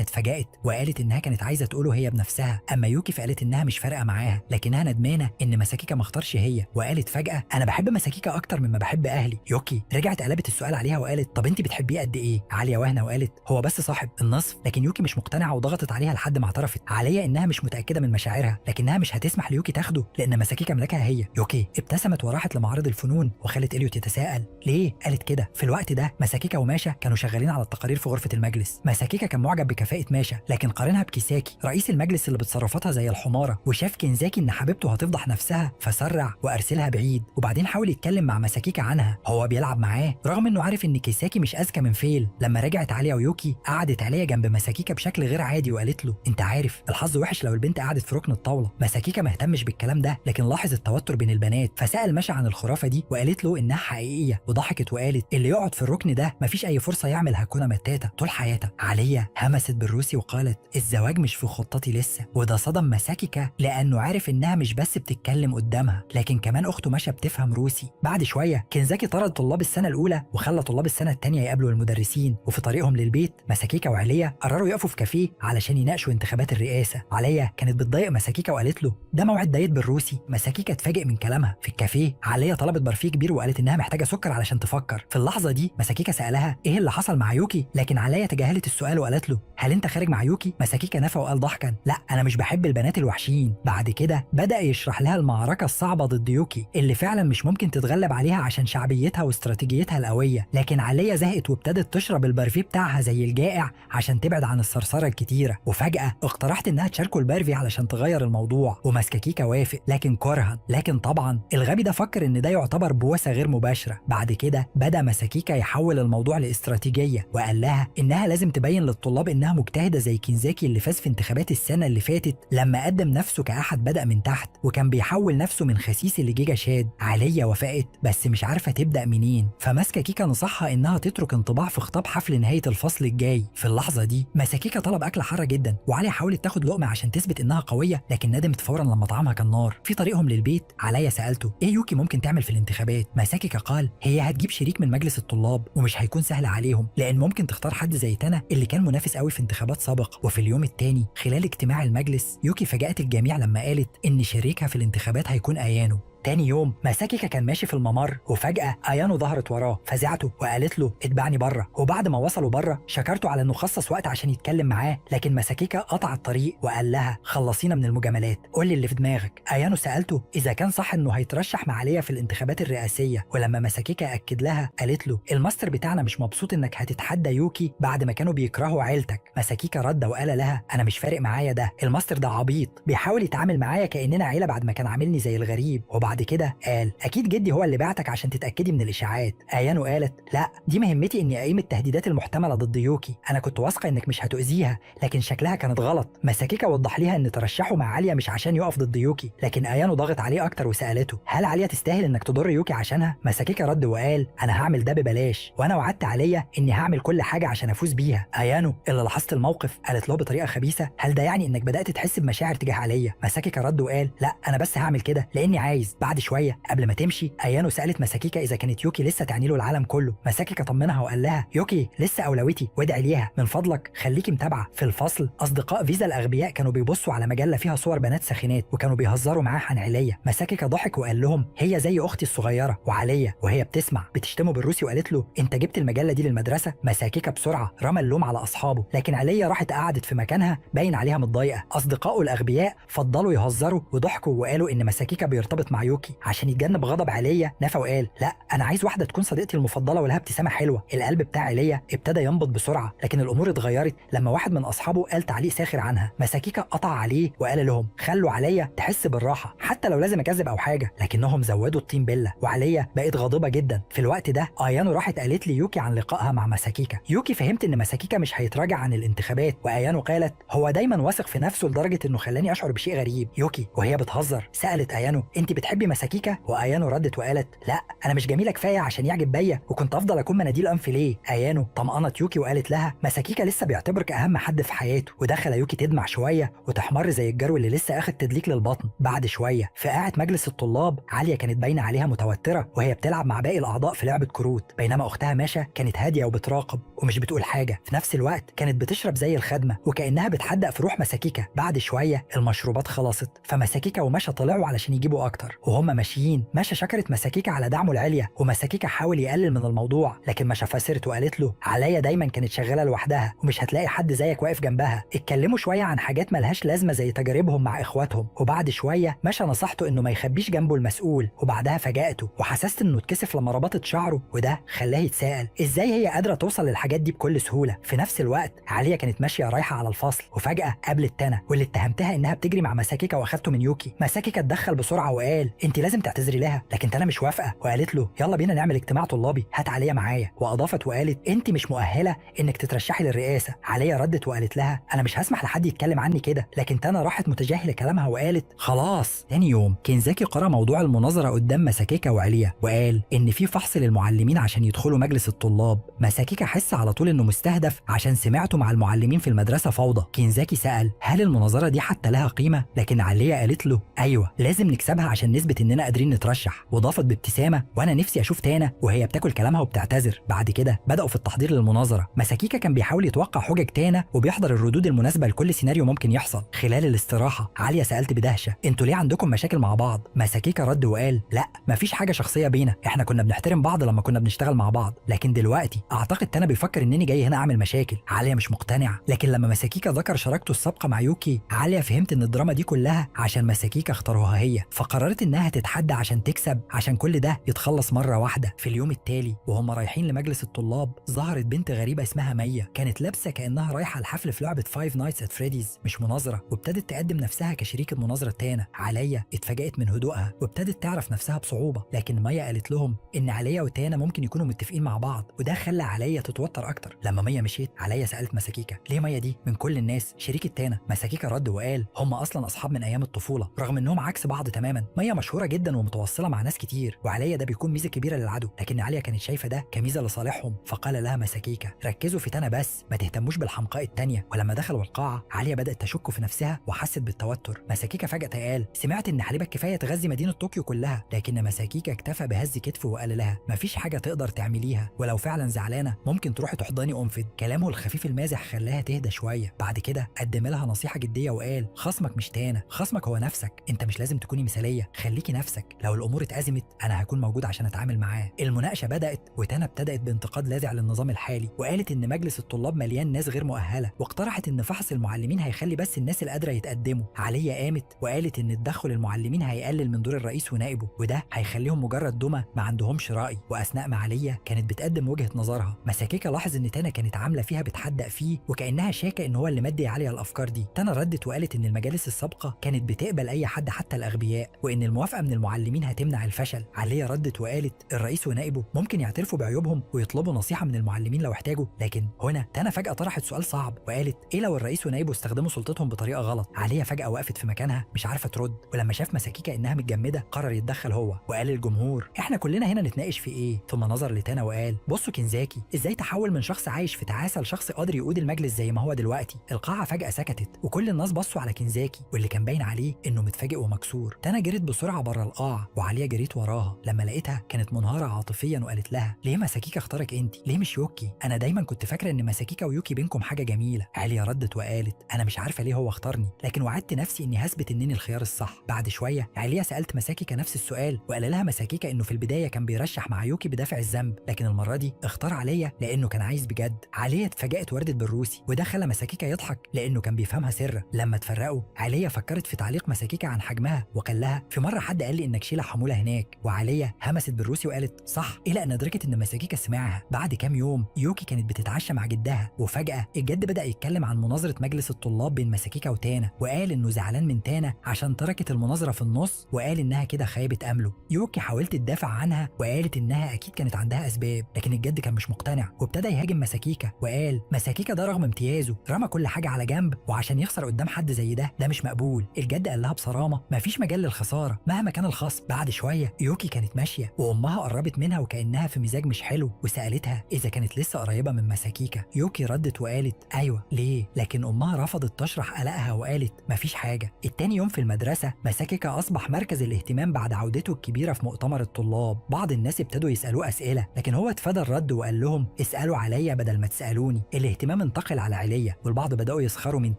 Speaker 1: اتفاجأت وقالت انها كانت عايزه تقوله هي بنفسها، اما يوكي فقالت انها مش فارقه معاها لكنها ندمانه ان ماساكيكا ما اختارش هي، وقالت فجاة انا بحب ماساكيكا اكتر مما بحب اهلي. يوكي رجعت قلبت السؤال عليها وقالت طب انت بتحبيه قد ايه؟ عالية وهنه وقالت هو بس صاحب النصف، لكن يوكي مش مقتنعة وضغطت عليها لحد ما اعترفت عليا انها مش متاكدة من مشاعرها، لكنها مش هتسمح ليوكي تاخده لان ماساكيكا ملكها هي. يوكي ابتسمت وراحت لمعارض الفنون وخلت اليوت يتساءل ليه قالت كده. في الوقت ده ماساكيكا وماشا كانوا شغالين على التقارير في غرفة المجلس. ماساكيكا كان معجب بكفاءة ماشا، لكن قارنها بكيساكي رئيس المجلس اللي بتصرفاتها زي الحماره، وشاف كينزاكي ان حبيبته هتفضح نفسها فسرع وارسلها بعيد، وبعدين حاول يتكلم مع ماساكيكا عنها هو بيلعب معاه رغم انه عارف ان كيساكي مش اذكى من فيل. لما رجعت عليا ويوكي قعدت عليا جنب ماساكيكا بشكل غير عادي وقالت له انت عارف الحظ وحش لو البنت قعدت في ركن الطاولة. ماساكيكا ما اهتمش بالكلام ده، لكن لاحظ التوتر بين البنات فسأل ماشا عن الخرافة دي وقالت له انها حقيقية، وضحكت وقالت اللي يقعد في الركن ده مفيش اي فرصة يعمل هاكونا ماتاتا طول حياته. عليا همست بالروسي وقالت الزواج مش في خطتي لسه، وده صدم ماساكيكا لانه عارف انها مش بس بتتكلم قدامها لكن كمان اخته ماشا بتفهم روسي. بعد شوية كينزاكي طرد طلاب السنة الاولى وخلى طلاب السنة الثانية يقابلوا المدرسين، وفي طريقهم للبيت ماساكيكا وعليا قرروا يقفوا في كافيه علشان يناقشوا انتخابات الرئاسة. عليا كانت بتضايق ماساكيكا وقالت له ده موعد date بالروسي. ماساكيكا اتفاجئ من كلامها. في الكافيه عليا طلبت بارفيه كبير وقالت انها محتاجه سكر علشان تفكر. في اللحظة دي ماساكيكا سالها ايه اللي حصل مع يوكي، لكن عليا تجاهلت السؤال وقالت له هل انت خارج مع يوكي؟ ماساكيكا نفى وقال ضحكا لا انا مش بحب البنات الوحشين. بعد كده بدا يشرح لها المعركة الصعبة ضد يوكي اللي فعلا مش ممكن تتغلب عليها عشان شعبيتها واستراتيجيتها القوية، لكن عليا زهقت وابتدت تشرب البارفيه بتاعها زي الجائع عشان تبعد عن الثرثره الكتيرة، وفجاة اقترحت انها تشاركه البارفي علشان تغير الموضوع، وماساكيكا وافق لكن كرها. لكن طبعا الغبي ده فكر ان ده يعتبر بوسه غير مباشرة. بعد كده بدا ماساكيكا يحول الموضوع لاستراتيجيه وقال لها انها لازم تبين للطلاب انها مجتهدة زي كينزاكي اللي فاز في انتخابات السنة اللي فاتت لما قدم نفسه كاحد بدا من تحت وكان بيحول نفسه من خسيس لجيجا شاد. عليا وافقت بس مش عارفه تبدا منين، فماساكيكا نصحها انها تترك انطباع في خطاب حفل نهاية الفصل الجاي. في اللحظة دي ماساكيكا طلب اكله حارة جدا، وعليا حاولت تاخد لقمة عشان تثبت انها قوية لكن ندمت فورا لما طعمها كان نار. في طريقهم للبيت عليا سالته ايه يوكي ممكن تعمل في الانتخابات؟ ماساكيكا قال هي هتجيب شريك من مجلس الطلاب ومش هيكون سهل عليهم لان ممكن تختار حد زي تانا اللي كان منافس قوي في انتخابات سابقه. وفي اليوم الثاني خلال اجتماع المجلس يوكي فاجأت الجميع لما قالت ان شريكها في الانتخابات هيكون ايانو. تاني يوم ماساكيكا كان ماشي في الممر وفجأة ايانو ظهرت وراه فزعته وقالت له اتبعني بره. وبعد ما وصلوا بره شكرته على انه خصص وقت عشان يتكلم معاه، لكن ماساكيكا قطع الطريق وقال لها خلصينا من المجاملات قول لي اللي في دماغك. ايانو سألته اذا كان صح انه هيترشح مع عليا في الانتخابات الرئاسية، ولما ماساكيكا اكد لها قالت له الماستر بتاعنا مش مبسوط انك هتتحدى يوكي بعد ما كانوا بيكرهوا عيلتك. ماساكيكا رد وقال لها انا مش فارق معايا ده، الماستر ده عبيط بيحاول يتعامل معايا كاننا عيله بعد ما كان عاملني زي الغريب. وبعد كده قال اكيد جدي هو اللي بعتك عشان تتاكدي من الاشاعات. ايانو قالت لا دي مهمتي اني اقيم التهديدات المحتملة ضد يوكي، انا كنت واثقة انك مش هتؤذيها لكن شكلها كانت غلط. ماساكيكا وضح ليها ان ترشحه مع عليا مش عشان يقف ضد يوكي، لكن ايانو ضغط عليه اكتر وسالته هل عليا تستاهل انك تضر يوكي عشانها؟ ماساكيكا رد وقال انا هعمل ده ببلاش وانا وعدت عليا اني هعمل كل حاجة عشان افوز بيها. ايانو اللي لاحظت الموقف قالت له بطريقة خبيثة هل ده يعني انك بدات تحس بمشاعر تجاه عليا؟ ماساكيكا رد وقال لا انا بس هعمل كده لاني عايز. بعد شوية قبل ما تمشي ايانو سالت ماساكيكا اذا كانت يوكي لسه تعني له العالم كله. ماساكيكا طمنها وقال لها يوكي لسه اولويتي وادعي ليها من فضلك خليكي متابعه. في الفصل اصدقاء فيزا الاغبياء كانوا بيبصوا على مجلة فيها صور بنات ساخنات وكانوا بيهزروا معاه عن عليا. ماساكيكا ضحك وقال لهم هي زي اختي الصغيرة. وعليا وهي بتسمع بتشتمه بالروسي وقالت له انت جبت المجلة دي للمدرسة؟ ماساكيكا بسرعة رمى اللوم على اصحابه، لكن عليا راحت قعدت في مكانها باين عليها متضايقة. اصدقائه الاغبياء فضلوا يهزروا وضحكوا وقالوا ان ماساكيكا بيرتبط مع يوكي. يوكي. عشان يتجنب غضب عليا نفى وقال لا، انا عايز واحدة تكون صديقتي المفضلة ولها ابتسامة حلوة. القلب بتاع عليا ابتدى ينبض بسرعة، لكن الامور اتغيرت لما واحد من اصحابه قال تعليق ساخر عنها. ماساكيكا قطع عليه وقال لهم خلوا عليا تحس بالراحة حتى لو لازم اكذب او حاجة، لكنهم زودوا الطين بله وعليا بقت غاضبه جدا. في الوقت ده ايانو راحت قالت لي يوكي عن لقائها مع ماساكيكا. يوكي فهمت ان ماساكيكا مش هيتراجع عن الانتخابات، وايانو قالت هو دايما واثق في نفسه لدرجة انه خلاني اشعر بشيء غريب. يوكي وهي بتهزر سالت ايانو انت بتحبي ماساكيكا؟ وايانو ردت وقالت لا، انا مش جميلة كفاية عشان يعجب بيا، وكنت افضل اكون مناديل انف ليه. ايانو طمأنت يوكي وقالت لها ماساكيكا لسه بيعتبرك اهم حد في حياته. ودخل يوكي تدمع شوية وتحمر زي الجرو اللي لسه اخد تدليك للبطن. بعد شوية في قاعة مجلس الطلاب عالية كانت باينة عليها متوترة وهي بتلعب مع باقي الاعضاء في لعبه كروت، بينما اختها ماشا كانت هادية وبتراقب ومش بتقول حاجة. في نفس الوقت كانت بتشرب زي الخدمة وكانها بتحدق في روح ماساكيكا. بعد شوية المشروبات خلصت، فماساكيكا وماشا طلعوا علشان يجيبوا اكتر. وهم ماشيين ماشا شكرت ماساكيكا على دعمه العليا، وماساكيكا حاول يقلل من الموضوع، لكن ماشا فسرت وقالت له عليا دايما كانت شغالة لوحدها ومش هتلاقي حد زيك واقف جنبها. اتكلموا شوية عن حاجات ملهاش لازمه زي تجاربهم مع اخواتهم، وبعد شوية ماشا نصحته انه ما يخبيش جنبه المسؤول، وبعدها فاجأته وحسست انه اتكسف لما ربطت شعره، وده خلاه يتساءل ازاي هي قادرة توصل للحاجات دي بكل سهولة. في نفس الوقت عليا كانت ماشية رايحة على الفصل، وفجاة قابلت تانا واللي اتهمتها انها بتجري مع ماساكيكا واخدته من يوكي. ماساكيكا اتدخل بسرعة وقال انت لازم تعتذري لها، لكن تانا مش وافقه وقالت له يلا بينا نعمل اجتماع طلابي، هات عليا معايا. واضافت وقالت انت مش مؤهلة انك تترشحي للرئاسة. عليا ردت وقالت لها انا مش هسمح لحد يتكلم عني كده، لكن تانا راحت متجاهله كلامها وقالت خلاص. تاني يوم كينزاكي قرأ موضوع المناظرة قدام ماساكيكا وعليا وقال ان في فحص للمعلمين عشان يدخلوا مجلس الطلاب. ماساكيكا حس على طول انه مستهدف عشان سمعته مع المعلمين في المدرسة فوضى. كينزاكي سأل هل المناظرة دي حتى لها قيمة؟ لكن عليا قالت له ايوه، لازم نكسبها عشان نثبت اننا قادرين نترشح. وضافت بابتسامة وانا نفسي اشوف تانا وهي بتاكل كلامها وبتعتذر. بعد كده بدأوا في التحضير للمناظره. ماساكيكا كان بيحاول يتوقع حجج تانا وبيحضر الردود المناسبة لكل سيناريو ممكن يحصل. خلال الاستراحة عليا سالت بدهشه انتوا ليه عندكم مشاكل مع بعض؟ ماساكيكا رد وقال لا، مفيش حاجة شخصية بينا، احنا كنا بنحترم بعض لما كنا بنشتغل مع بعض، لكن دلوقتي اعتقد تانا بيفكر انني جاي هنا اعمل مشاكل. عليا مش مقتنع، لكن لما ماساكيكا ذكر شراكته السابقة مع يوكي عليا فهمت ان الدراما دي كلها عشان ماساكيكا اختاروها هي، فقررت انها تتحدى عشان تكسب، عشان كل ده يتخلص مرة واحدة. في اليوم التالي وهم رايحين لمجلس الطلاب ظهرت بنت غريبة اسمها ميا، كانت لابسه كانها رايحة الحفل في لعبه Five Nights at Freddy's مش مناظرة، وابتدت تقدم نفسها كشريكه مناظرة تانا. عليا اتفاجأت من هدوءها وابتدت تعرف نفسها بصعوبة، لكن ميا قالت لهم ان عليا وتانا ممكن يكونوا متفقين مع بعض، وده خلى عليا تتوتر اكتر. لما ميا مشيت عليا سالت ماساكيكا ليه ميا دي من كل الناس شريكه تانا؟ ماساكيكا رد وقال هم اصلا اصحاب من ايام الطفولة رغم انهم عكس بعض تماما. ميا مشهورة جدا ومتوصله مع ناس كتير، وعليا ده بيكون ميزة كبيرة للعدو، لكن عليا كانت شايفه ده كميزه لصالحهم. فقال لها ماساكيكا ركزوا في تانا بس، ما تهتموش بالحمقاء التانية. ولما دخلوا القاعة عليا بدات تشك في نفسها وحست بالتوتر. ماساكيكا فجاة قال سمعت ان حليبك كفاية تغذي مدينة طوكيو كلها، لكن ماساكيكا اكتفى بهز كتفه وقال لها مفيش حاجة تقدر تعمليها، ولو فعلا زعلانة ممكن تروحي تحضني انفد. كلامه الخفيف المازح خلاها تهدى شوية. بعد كده قدم لها نصيحة جدية وقال خصمك مش تانا، خصمك هو نفسك، انت مش لازم تكوني مثاليه، خليكي نفسك، لو الامور اتأزمت انا هكون موجود عشان اتعامل معاه. المناقشة بدات وتانا ابتدات بانتقاد لاذع للنظام الحالي، وقالت ان مجلس الطلاب مليان ناس غير مؤهلة، واقترحت ان فحص المعلمين هيخلي بس الناس القادره يتقدموا. عليا قامت وقالت ان تدخل المعلمين هيقلل من دور الرئيس ونائبه، وده هيخليهم مجرد دمى ما عندهمش راي. واثناء ما عليا كانت بتقدم وجهه نظرها، ماساكيكا لاحظ ان تانا كانت عامله فيها بتحدق فيه وكانها شاكه ان هو اللي مدي عليا الافكار دي. تانا ردت وقالت ان المجالس السابقة كانت بتقبل اي حد حتى الاغبياء، وان الموافقة من المعلمين هتمنع الفشل. عليا ردت وقالت الرئيس ونائبه ممكن يعترفوا بعيوبهم ويطلبوا نصيحة من المعلمين لو احتاجوا. لكن هنا تانا فجاة طرحت سؤال صعب وقالت ايه لو الرئيس ونائبه استخدموا سلطتهم بطريقة غلط؟ عليا فجاة وقفت في مكانها مش عارفه ترد، ولما شاف ماساكيكا انها متجمده قرر يتدخل هو وقال للجمهور احنا كلنا هنا نتناقش في ايه؟ ثم نظر لتانا وقال بصوا كينزاكي ازاي تحول من شخص عايش في تعاسة لشخص قادر يقود المجلس زي ما هو دلوقتي. القاعة فجاة سكتت وكل الناس بصوا على كينزاكي واللي كان باين عليه انه متفاجئ ومكسور. تانا جريت بسرعة بره القاعة وعليا جريت وراها. لما لقيتها كانت منهاره عاطفيا وقالت لها ليه ماساكيكا اختارك انت؟ ليه مش يوكي؟ انا دايما كنت فاكره ان ماساكيكا ويوكي بينكم حاجة جميلة. عليا ردت وقالت انا مش عارفه ليه هو اختارني، لكن وعدت نفسي اني هثبت انني الخيار الصح. بعد شوية عليا سالت ماساكيكا نفس السؤال وقال لها ماساكيكا انه في البداية كان بيرشح مع يوكي بدافع الذنب، لكن المرة دي اختار عليا لانه كان عايز بجد. عليا اتفاجأت وردت بالروسي، وده خلى ماساكيكا يضحك لانه كان بيفهمها سرا. لما اتفرقوا عليا فكرت في تعليق ماساكيكا عن حجمها وقال لها في مرة مرة حد قال لي انك شيله حمولة هناك. وعليا همست بالروسي وقالت صح، الى ان ادركت ان ماساكيكا سمعها. بعد كام يوم يوكي كانت بتتعشى مع جدها، وفجاة الجد بدا يتكلم عن مناظرة مجلس الطلاب بين ماساكيكا وتانا، وقال انه زعلان من تانا عشان تركت المناظرة في النص، وقال انها كده خيبت امله. يوكي حاولت تدافع عنها وقالت انها اكيد كانت عندها اسباب، لكن الجد كان مش مقتنع وابتدى يهاجم ماساكيكا، وقال ماساكيكا ده رغم امتيازه رمى كل حاجة على جنب، وعشان يخسر قدام حد زي ده مش مقبول. الجد قال لها بصرامه مفيش مجال للخساره مهما كان الخصم. بعد شوية يوكي كانت ماشية وامها قربت منها وكانها في مزاج مش حلو، وسالتها اذا كانت لسه قريبه من ماساكيكا. يوكي ردت وقالت ايوه ليه، لكن امها رفضت تشرح قلقها وقالت مفيش حاجة. التاني يوم في المدرسة ماساكيكا اصبح مركز الاهتمام بعد عودته الكبيرة في مؤتمر الطلاب. بعض الناس ابتدوا يسالوه اسئلة، لكن هو اتفادى الرد وقال لهم اسالوا عليا بدل ما تسالوني. الاهتمام انتقل على عليا، والبعض بداوا يسخروا من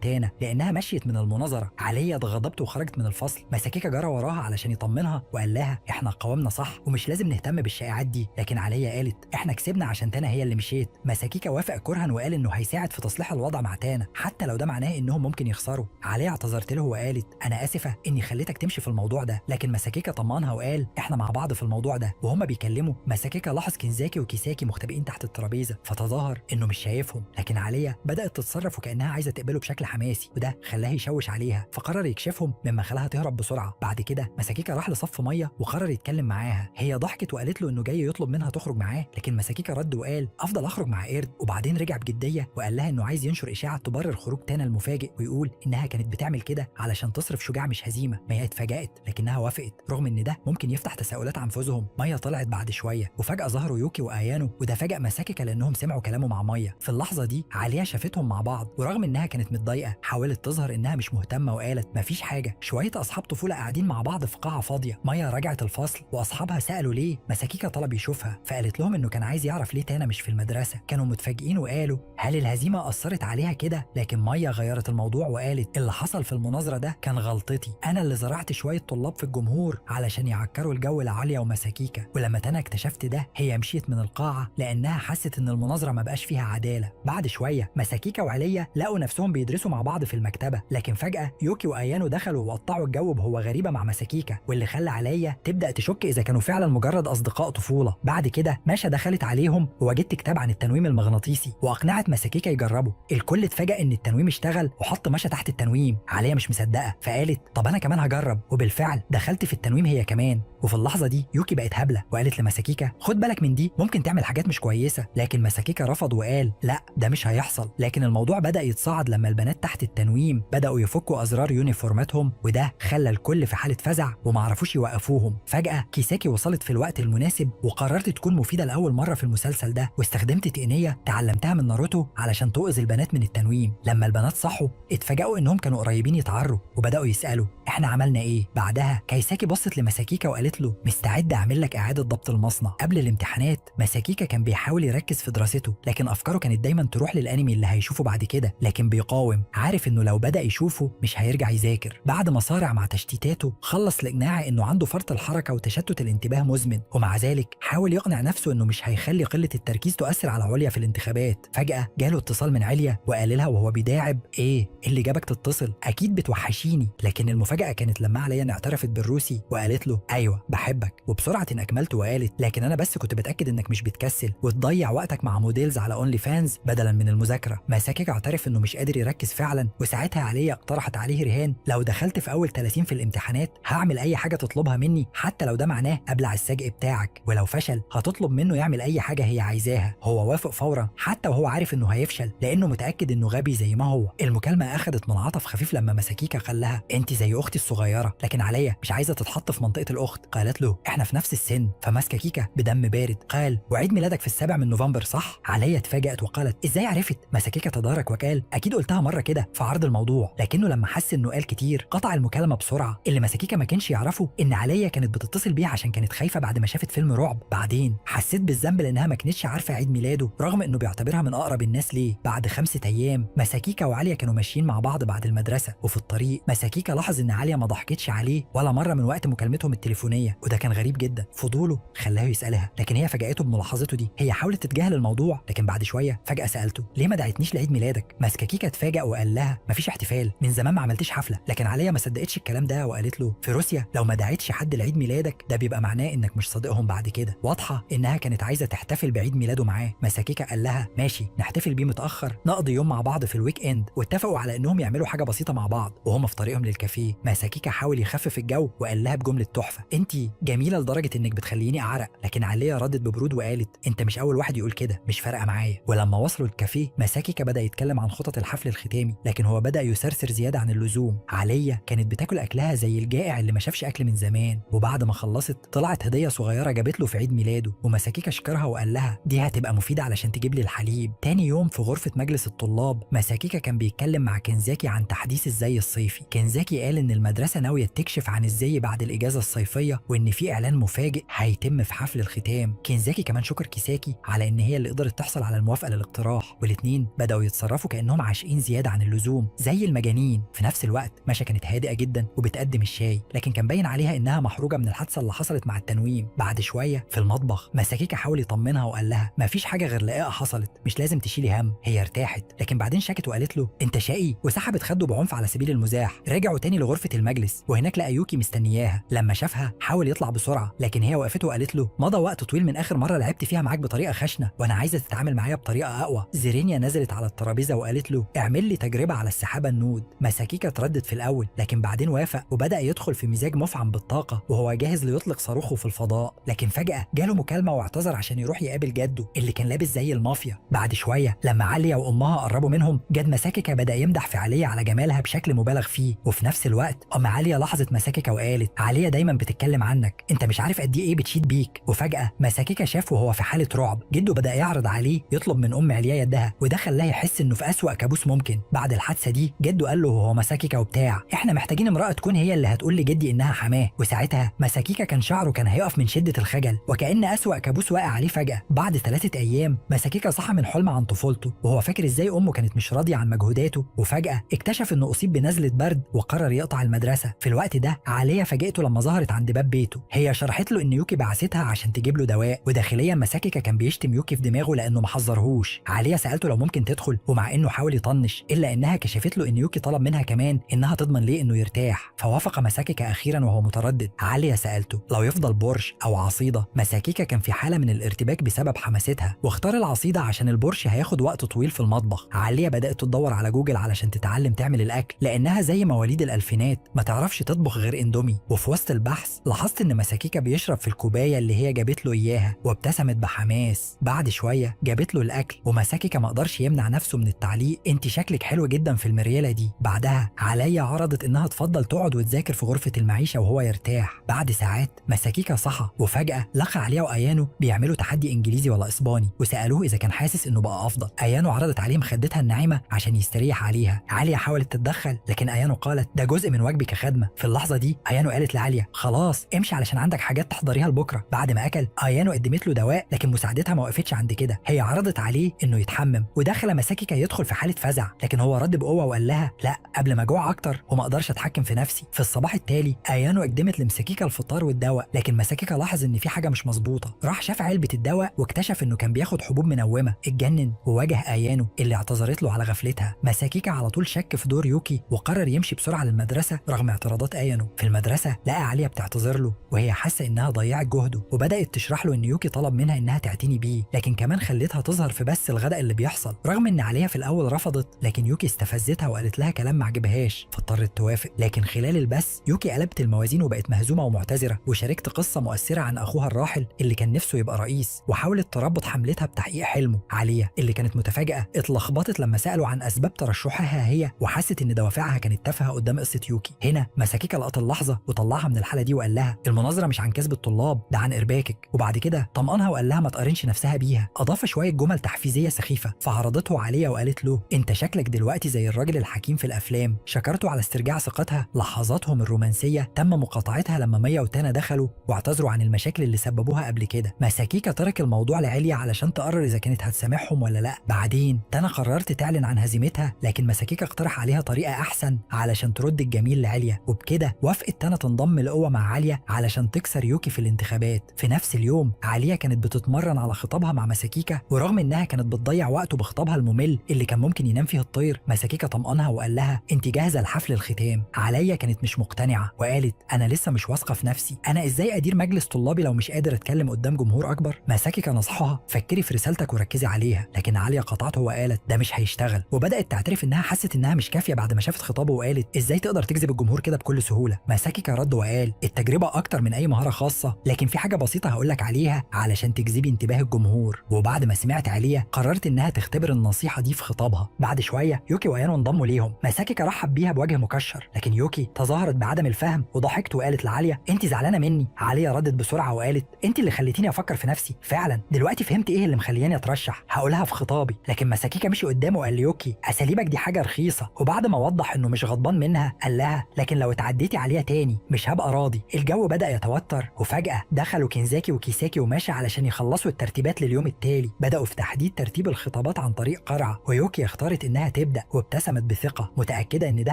Speaker 1: تانا لانها مشيت من المناظرة. عليا اتغضبت وخرجت من الفصل. ماساكيكا جرى وراها علشان يطمنها وقال لها احنا قوامنا صح ومش لازم نهتم بالشائعات دي، لكن عليا قالت احنا كسبنا عشان تانا هي اللي مشيت. ماساكيكا وافق كرها وقال انه هيساعد في تصليح الوضع مع تانا حتى لو ده معناه انهم ممكن يخسروا. عليا اعتذرت له وقالت انا اسفه اني خليتك تمشي في الموضوع ده، لكن ماساكيكا طمنها وقال احنا مع بعض في الموضوع ده. وهما بيكلموا ماساكيكا لاحظ كينزاكي وكيساكي مختبئين تحت الترابيزة، فتظاهر انه مش شايفهم، لكن عليا بدات تتصرف وكانها عايزه تقبله بشكل حماسي، وده خلاه يشوش عليها فقرر يكشفهم مما خلاها تهرب بسرعة. بعد كده ماساكيكا راح لصف مية وقرر يتكلم معاها. هي ضحكت وقالت له انه جاي يطلب منها تخرج معاه، لكن ماساكيكا رد وقال افضل اخرج مع قرد. وبعدين رجع بجدية وقال لها انه عايز ينشر اشاعة تبرر خروج تانا المفاجئ، ويقول انها كانت بتعمل كده علشان تصرف شجاع مش هزيمة. مايا اتفاجأت لكنها وافقت رغم ان ده ممكن يفتح تساؤلات عن فوزهم. مايا طلعت بعد شوية وفجاة ظهروا يوكي وايانو، وده فاجأ ماساكيكا لانهم سمعوا كلامه مع مايا. في اللحظة دي عليا شافتهم مع بعض، ورغم انها كانت متضايقة حاولت تظهر انها مش مهتمة وقالت مفيش حاجة. شوية اصحاب طفولة قاعدين مع بعض في قاعة فاضية. مايا رجعت الفصل واصحابها سالوا ليه ماساكيكا طلب يشوفها، فقالت لهم انه كان عايز يعرف ليه تانا مش في المدرسة. كانوا متفاجئين وقالوا هل الهزيمة اثرت عليها كده؟ لكن مايا غيرت الموضوع وقالت اللي حصل في المناظرة ده كان غلطتي، انا اللي زرعت شوية طلاب في الجمهور علشان يعكروا الجو لعليا وماساكيكا. ولما تانا اكتشفت ده هي مشيت من القاعة لانها حست ان المناظرة ما بقاش فيها عدالة. بعد شوية ماساكيكا وعليا لقوا نفسهم بيدرسوا مع بعض في المكتبة، لكن فجاة يوكي وايانو دخلوا وقطعوا الجو بهو غريبة مع ماساكيكا، واللي خلى عليا تبدا تشك اذا كانوا فعلا مجرد اصدقاء طفولة. بعد كده ماشا دخلت عليهم ووجدت كتاب عن التنويم المغناطيسي واقنعت ماساكيكا يجربه. الكل اتفاجأ ان التنويم اشتغل وحط ماشا تحت التنويم. عليا مش مصدقه فقالت طب انا كمان هجرب، وبالفعل دخلت في التنويم هي كمان. وفي اللحظة دي يوكي بقت هبلة وقالت لماساكيكا خد بالك من دي ممكن تعمل حاجات مش كويسة، لكن ماساكيكا رفض وقال لا ده مش هيحصل. لكن الموضوع بدا يتصاعد لما البنات تحت التنويم بداوا يفكوا ازرار يونيفورماتهم، وده خلى الكل في حاله فزع ومعرفوش يوقفوهم. فجاة كيساكي وصلت في الوقت المناسب وقررت تكون مفيدة لاول مرة في المسلسل ده، واستخدمت تقنية تعلمتها من ناروتو علشان توقظ البنات من التنويم. لما البنات صحوا اتفاجئوا انهم كانوا قريبين يتعروا وبداوا يسالوا احنا عملنا ايه. بعدها كايساكي بصت لماساكيكا وقالت له مستعد اعمل لك اعاده ضبط المصنع. قبل الامتحانات ماساكيكا كان بيحاول يركز في دراسته، لكن افكاره كانت دايما تروح للانمي اللي هيشوفه بعد كده، لكن بيقاوم عارف انه لو بدا يشوفه مش هيرجع يذاكر. بعد ما صارع مع تشتيتاته خلص لاقناعه انه عنده فرط الحركة وتشتت الانتباه مزمن، ومع ذلك حاول يقنع نفسه انه مش هيخلي قلة التركيز تؤثر على عليا في الانتخابات. فجاة جاله اتصال من عليا وقال لها وهو بيداعب ايه اللي جابك تتصل، اكيد بتوحشيني. لكن المفاجاة كانت لما عليا اعترفت بالروسي وقالت له ايوه بحبك، وبسرعة اكملت وقالت لكن انا بس كنت بتاكد انك مش بتكسل وتضيع وقتك مع models على OnlyFans بدلا من المذاكرة. ماساكيكا اعترف انه مش قادر يركز فعلا، وساعتها عليا اقترحت عليه رهان لو دخلت في اول 30 في الامتحانات هعمل اي حاجة تطلبها مني حتى لو ده معناه ابلع السجق بتاعك، ولو فشل هتطلب منه يعمل اي حاجة هي عايزاها. هو وافق فورا حتى وهو عارف انه هيفشل لانه متاكد انه غبي زي ما هو. المكالمة اخذت منعطف خفيف لما ماساكيكا قال لها انت زي اختي الصغيرة، لكن عليا مش عايزه تتحط في منطقة الاخت. قالت له احنا في نفس السن. فماسكه بدم بارد قال وعيد ميلادك في 7 من نوفمبر صح؟ عليا اتفاجأت وقالت ازاي عرفت؟ ماساكيكا تدارك وقال اكيد قلتها مرة كده في عرض الموضوع، لكنه لما حس انه قال كتير قطع المكالمة بسرعة. اللي ماساكيكا ما كانش يعرفه ان عليا كانت بتتصل بيه عشان كانت خايفة بعد ما شافت فيلم رعب. بعدين حسيت بالذنب لانها ما كانتش عارفه عيد ميلاده رغم انه بيعتبرها من اقرب الناس ليه. بعد 5 ايام ماساكيكا وعليا كانوا ماشيين مع بعض بعد المدرسة، وفي الطريق ماساكيكا لاحظ ان عليا ما ضحكتش عليه ولا مرة من وقت مكالمتهم التليفونيه، وده كان غريب جدا. فضوله خلاه يسالها، لكن هي فاجأته بملاحظته دي. هي حاولت تتجاهل الموضوع، لكن بعد شوية فجاة سالته ليه ما دعتنيش لعيد ميلادك؟ ماساكيكا اتفاجأ وقال لها مفيش احتفال، من زمان ما عملتش حفلة. لكن عليا ما صدقتش الكلام ده وقالت له في روسيا روسيا لو ما دعيتش حد لعيد ميلادك ده بيبقى معناه انك مش صديقهم بعد كده. واضحة انها كانت عايزه تحتفل بعيد ميلاده معاه. ماساكيكا قال لها ماشي نحتفل بيه متاخر، نقضي يوم مع بعض في الويك اند. واتفقوا على انهم يعملوا حاجة بسيطة مع بعض. وهم في طريقهم للكافيه ماساكيكا حاول يخفف الجو وقال لها بجملة تحفة: انت جميلة لدرجة انك بتخليني اعرق. لكن عليا ردت ببرود وقالت انت مش اول واحد يقول كده، مش فارقه معايا. ولما وصلوا الكافيه ماساكيكا بدا يتكلم عن خطط الحفل الختامي، لكن هو بدا يسرسر زيادة عن اللزوم. عليا كانت بتاكل اكلها زي الجائع اللي ما شافش اكل من زمان. وبعد ما خلصت طلعت هديه صغيرة جابت له في عيد ميلاده، وماساكيكا شكرها وقال لها دي هتبقى مفيدة علشان تجيب لي الحليب. تاني يوم في غرفة مجلس الطلاب ماساكيكا كان بيتكلم مع كينزاكي عن تحديث الزي الصيفي. كينزاكي قال ان المدرسة ناوية تكشف عن الزي بعد الاجازة الصيفية، وان في اعلان مفاجئ هيتم في حفل الختام. كينزاكي كمان شكر كيساكي على ان هي اللي قدرت تحصل على الموافقة للاقتراح، والاثنين بداوا يتصرفوا كانهم عاشقين زيادة عن اللزوم زي المجانين. في نفس الوقت ماشا كانت هادئة جدا وبتقدم الشاي، لكن كان باين عليها انها محروجه من الحادثة اللي حصلت مع التنويم. بعد شوية في المطبخ ماساكيكا حاول يطمنها وقال لها مفيش حاجة غير لائقة حصلت، مش لازم تشيلي هم. هي ارتاحت، لكن بعدين شكت وقالت له انت شقي، وسحبت خده بعنف على سبيل المزاح. رجعوا تاني لغرفة المجلس، وهناك لقى يوكي مستنياها. لما شافها حاول يطلع بسرعة، لكن هي وقفته وقالت له مضى وقت طويل من اخر مرة لعبت فيها معاك بطريقة خشنه، وانا عايزه تتعامل معايا بطريقة اقوى. زيرينيا نزلت على الترابيزة وقالت له اعمل لي تجربه على السحابة النود. ماساكيكا تردد في الاول، لكن بعدين وافق وبدا يدخل في مزاج مفعم بالطاقة وهو جاهز ليطلق صاروخه في الفضاء. لكن فجاة جاله مكالمة واعتذر عشان يروح يقابل جده اللي كان لابس زي المافيا. بعد شوية لما عليا وامها قربوا منهم، جد ماساكيكا بدا يمدح في عليا على جمالها بشكل مبالغ فيه. وفي نفس الوقت ام عليا لاحظت ماساكيكا وقالت عليا دايما بتتكلم عنك، انت مش عارف قد ايه بتشيد بيك. وفجاة ماساكيكا شاف وهو في حاله رعب جده بدا يعرض عليه يطلب من ام عليا يدها، وده خلاه يحس انه في اسوأ كابوس ممكن. بعد الحادثة دي جده قال له وهو ماساكيكا وبتاع احنا محتاجين امراة تكون هي اللي هتقول لجدي انها حماه. وساعتها ماساكيكا كان شعره كان هيقف من شده الخجل، وكأن اسوأ كابوس وقع عليه فجاة. بعد 3 ايام ماساكيكا صحى من حلم عن طفولته وهو فاكر ازاي امه كانت مش راضية عن مجهوداته، وفجاة اكتشف انه اصيب بنزله برد وقرر يقطع المدرسة. في الوقت ده عليا فاجئته لما ظهرت عند باب بيته. هي شرحت له ان يوكي بعثتها عشان تجيب له دواء، وداخليا ماساكيكا كان بيشتم يوكي في دماغه لانه ما حذرهوش. عليا سالته لو ممكن تدخل، ومع انه حاول يطنش الا انها كشفت له ان يوكي طلب منها كمان انها تضمن ليه انه يرتاح، فوافق ماساكيكا اخيرا وهو متردد. عليا سالته لو يفضل بورش او عصيده. ماساكيكا كان في حاله من الارتباك بسبب حماستها، واختار العصيده عشان البورش هياخد وقت طويل في المطبخ. عليا بدات تدور على جوجل علشان تتعلم تعمل الاكل، لانها زي مواليد الالفينات ما تعرفش تطبخ غير اندومي. وفي وسط البحث لاحظت ان ماساكيكا بيشرب في الكوباية اللي هي جابت له اياها، وابتسمت بحماس. بعد شوية جابت له الاكل، وماساكيكا ما قدرش يمنع نفسه من التعليق انت شكلك حلو جدا في المريله دي. بعدها عليا عرضت انها تفضل تقعد وتذاكر في غرفة المعيشة وهو يرتاح. بعد ساعات ماساكيكا صحى، وفجاة لقى عليا وايانو بيعملوا تحدي انجليزي ولا اسباني، وسالوه اذا كان حاسس انه بقى افضل. ايانو عرضت عليه مخدتها الناعمة عشان يستريح عليها. عليا حاولت تتدخل، لكن ايانو قالت ده جزء من واجبي كخادمه. في اللحظة دي ايانو قالت لعليا خلاص امشي علشان عندك حاجات تحضريها لبكرة. بعد ما اكل ايانو قدمت له دواء، لكن مساعدتها ما وقفتش عند كده، هي عرضت عليه انه يتحمم، ودخل ماساكيكا يدخل في حاله فزع، لكن هو رد بقوة وقال لها لا قبل ما اجوع اكتر وما اقدرش اتحكم في نفسي. في الصباح التالي ايانو قدمت لمساكيكا الفطار والدواء، لكن ماساكيكا لاحظ ان في حاجة مش مظبوطة. راح شاف علبة الدواء واكتشف انه كان بياخد حبوب منومه. اتجنن وواجه ايانو اللي اعتذرت له على غفلتها. ماساكيكا على طول شك في دور يوكي وقرر يمشي بسرعة للمدرسة رغم اعتراضات ايانو. في المدرسة لقى عليا بتعتذر له وهي حاسه انها ضيعت جهده، وبدات تشرح له ان يوكي طلب منها انها تعتني بيه، لكن كمان خلتها تظهر في بس الغداء اللي بيحصل. رغم ان عليا في الاول رفضت، لكن يوكي استفزتها وقالت لها كلام ما عجبهاش فاضطرت توافق. لكن خلال البث يوكي قلبت الموازين وبقت مهزومه ومعتذره، وشاركت قصة مؤثرة عن اخوها الراحل اللي كان نفسه يبقى رئيس، وحاولت تربط حملتها بتحقيق حلمه. عليا اللي كانت متفاجئه اتلخبطت لما سالوا عن اسباب ترشحها هي، وحست ان دوافعها كانت تافهة قدام قصة يوكي. هنا ماساكيكا لقط اللحظة وطلعها من الحالة دي وقال لها المناظرة مش عن كسب الطلاب، ده عن ارباكك. وبعد كده طمأنها وقال لها ما تقارنش نفسها بيها. اضاف شوية جمل تحفيزيه سخيفة فعرضته عليا وقالت له انت شكلك دلوقتي زي الراجل الحكيم في الافلام. شكرته على استرجاع ثقتها. لحظاتهم الرومانسية تم مقاطعتها لما ميا وتانا دخلوا واعتذروا عن المشاكل اللي سببوها قبل كده. ماساكيكا ترك الموضوع لعليا علشان تقرر اذا كانت هتسامحهم ولا لا. بعدين تانا قررت تعلن عن هزيمتها، لكن ماساكيكا اقترح عليها طريقه احسن علشان ترد الجميل لعليا، وبكده وافقت تانا تنضم لقوه مع عليا علشان تكسر يوكي في الانتخابات. في نفس اليوم عليا كانت بتتمرن على خطابها مع ماساكيكا، ورغم انها كانت بتضيع وقته بخطابها الممل اللي كان ممكن ينام فيه الطير، ماساكيكا طمأنها وقال لها انت جاهزة لحفل الختام. عليا كانت مش مقتنعة، وقالت انا لسه مش واثقة في نفسي، انا ازاي ادير مجلس طلابي لو مش قادر اتكلم قدام جمهور اكبر؟ ماساكيكا نصحها فكري في رسالتك وركزي عليها، لكن عليا قطعته وقالت ده مش هيشتغل، وبدات تعترف انها حست انها مش كافيه بعد ما شافت خطابه وقالت ازاي تقدر تجذب الجمهور كده بكل سهولة. ماساكيكا رد وقال التجربة اكتر من اي مهارة خاصة، لكن في حاجة بسيطة هقول لك عليها علشان تجذبي انتباه الجمهور. وبعد ما سمعت عليا قررت انها تختبر النصيحة دي في خطابها. بعد شوية يوكي وايانو انضموا ليهم. ماساكيكا رحب بيها بوجه مكشر، لكن يوكي تظاهرت بعدم الفهم وضحكت وقالت لعليا انت زعلانة مني؟ عليا ردت بسرعة وقالت انت اللي خليتيني افكر في نفسي، فعلا دلوقتي فهمت ايه اللي مخلياني اترشح، هقولها في خطابي. لكن ماساكيكا مشي قدامه وقال ليوكي اساليبك دي حاجة رخيصة، وبعد ما وضح انه مش غضبان منها قال لها لكن لو اتعديتي عليها تاني مش هبقى راضي. الجو بدا يتوتر، وفجاة دخلوا كينزاكي وكيساكي وماشا علشان يخلصوا الترتيبات لليوم التالي. بداوا في تحديد ترتيب الخطابات عن طريق قرعه، ويوكي اختارت انها تبدا وابتسمت بثقة متاكدة ان ده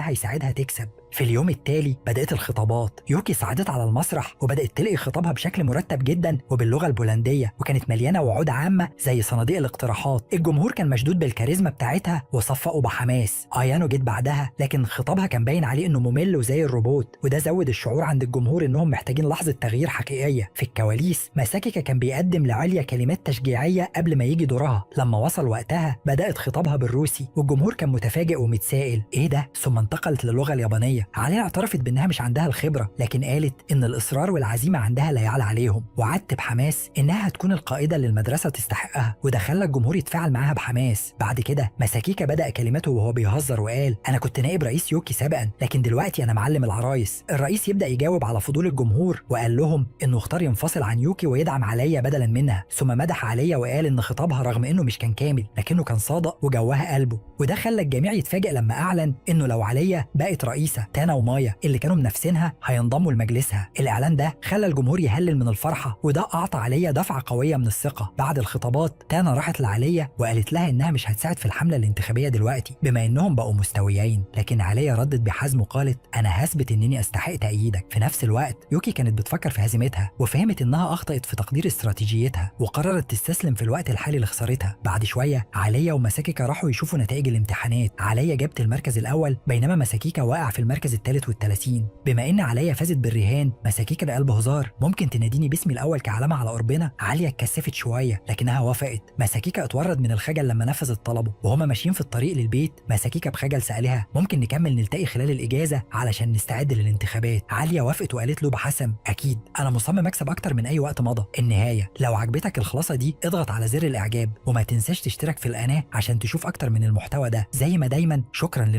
Speaker 1: هيساعدها تكسب. في اليوم التالي بدأت الخطابات. يوكي صعدت على المسرح وبدأت تلقي خطابها بشكل مرتب جدا وباللغة البولندية، وكانت مليانة وعود عامة زي صناديق الاقتراحات. الجمهور كان مشدود بالكاريزما بتاعتها وصفقوا بحماس. ايانو جت بعدها، لكن خطابها كان باين عليه انه ممل وزي الروبوت، وده زود الشعور عند الجمهور انهم محتاجين لحظة تغيير حقيقية. في الكواليس ماساكيكا كان بيقدم لعليا كلمات تشجيعية قبل ما يجي دورها. لما وصل وقتها بدأت خطابها بالروسي، والجمهور كان متفاجئ ومتسائل ايه ده، ثم انتقلت للغة اليابانية. عليا اعترفت بانها مش عندها الخبرة، لكن قالت ان الاصرار والعزيمة عندها لا يعلى عليهم، وعدت بحماس انها هتكون القائده اللي المدرسة تستحقها، وده خلى الجمهور يتفاعل معاها بحماس. بعد كده ماساكيكا بدا كلماته وهو بيهزر وقال انا كنت نائب رئيس يوكي سابقا، لكن دلوقتي انا معلم العرايس. الرئيس يبدا يجاوب على فضول الجمهور وقال لهم انه اختار ينفصل عن يوكي ويدعم عليا بدلا منها، ثم مدح عليا وقال ان خطابها رغم انه مش كان كامل لكنه كان صادق وجواها قلبه، وده خلى الجميع يتفاجئ لما اعلن انه لو عليا بقت رئيسه، تانا ومايا اللي كانوا منافسينها هينضموا لمجلسها. الاعلان ده خلى الجمهور يهلل من الفرحة، وده اعطى عليا دفعه قوية من الثقة. بعد الخطابات تانا راحت لعليا وقالت لها انها مش هتساعد في الحملة الانتخابية دلوقتي بما انهم بقوا مستويين، لكن عليا ردت بحزم وقالت انا هثبت انني استحق تأييدك. في نفس الوقت يوكي كانت بتفكر في هزيمتها، وفهمت انها اخطأت في تقدير استراتيجيتها وقررت تستسلم في الوقت الحالي لخسارتها. بعد شوية عليا وماساكيكا راحوا يشوفوا نتائج الامتحانات. عليا جابت المركز الاول بينما ماساكيكا وقع في المركز الثالث والثلاثين. بما ان عليا فازت بالرهان، ماساكيكا قال بهزار ممكن تناديني باسمي الاول كعلامة على قربنا؟ عليا اتكسفت شوية لكنها وافقت. ماساكيكا اتورد من الخجل لما نفذت طلبه. وهما ماشيين في الطريق للبيت ماساكيكا بخجل سالها ممكن نكمل نلتقي خلال الاجازة علشان نستعد للانتخابات؟ عليا وافقت وقالت له بحسم اكيد، انا مصمم اكسب اكتر من اي وقت مضى. النهاية. لو عجبتك الخلاصة دي اضغط على زر الاعجاب، وما تنساش تشترك في القناة عشان تشوف اكتر من المحتوى ده. زي ما دايما شكرا للمشاهدة.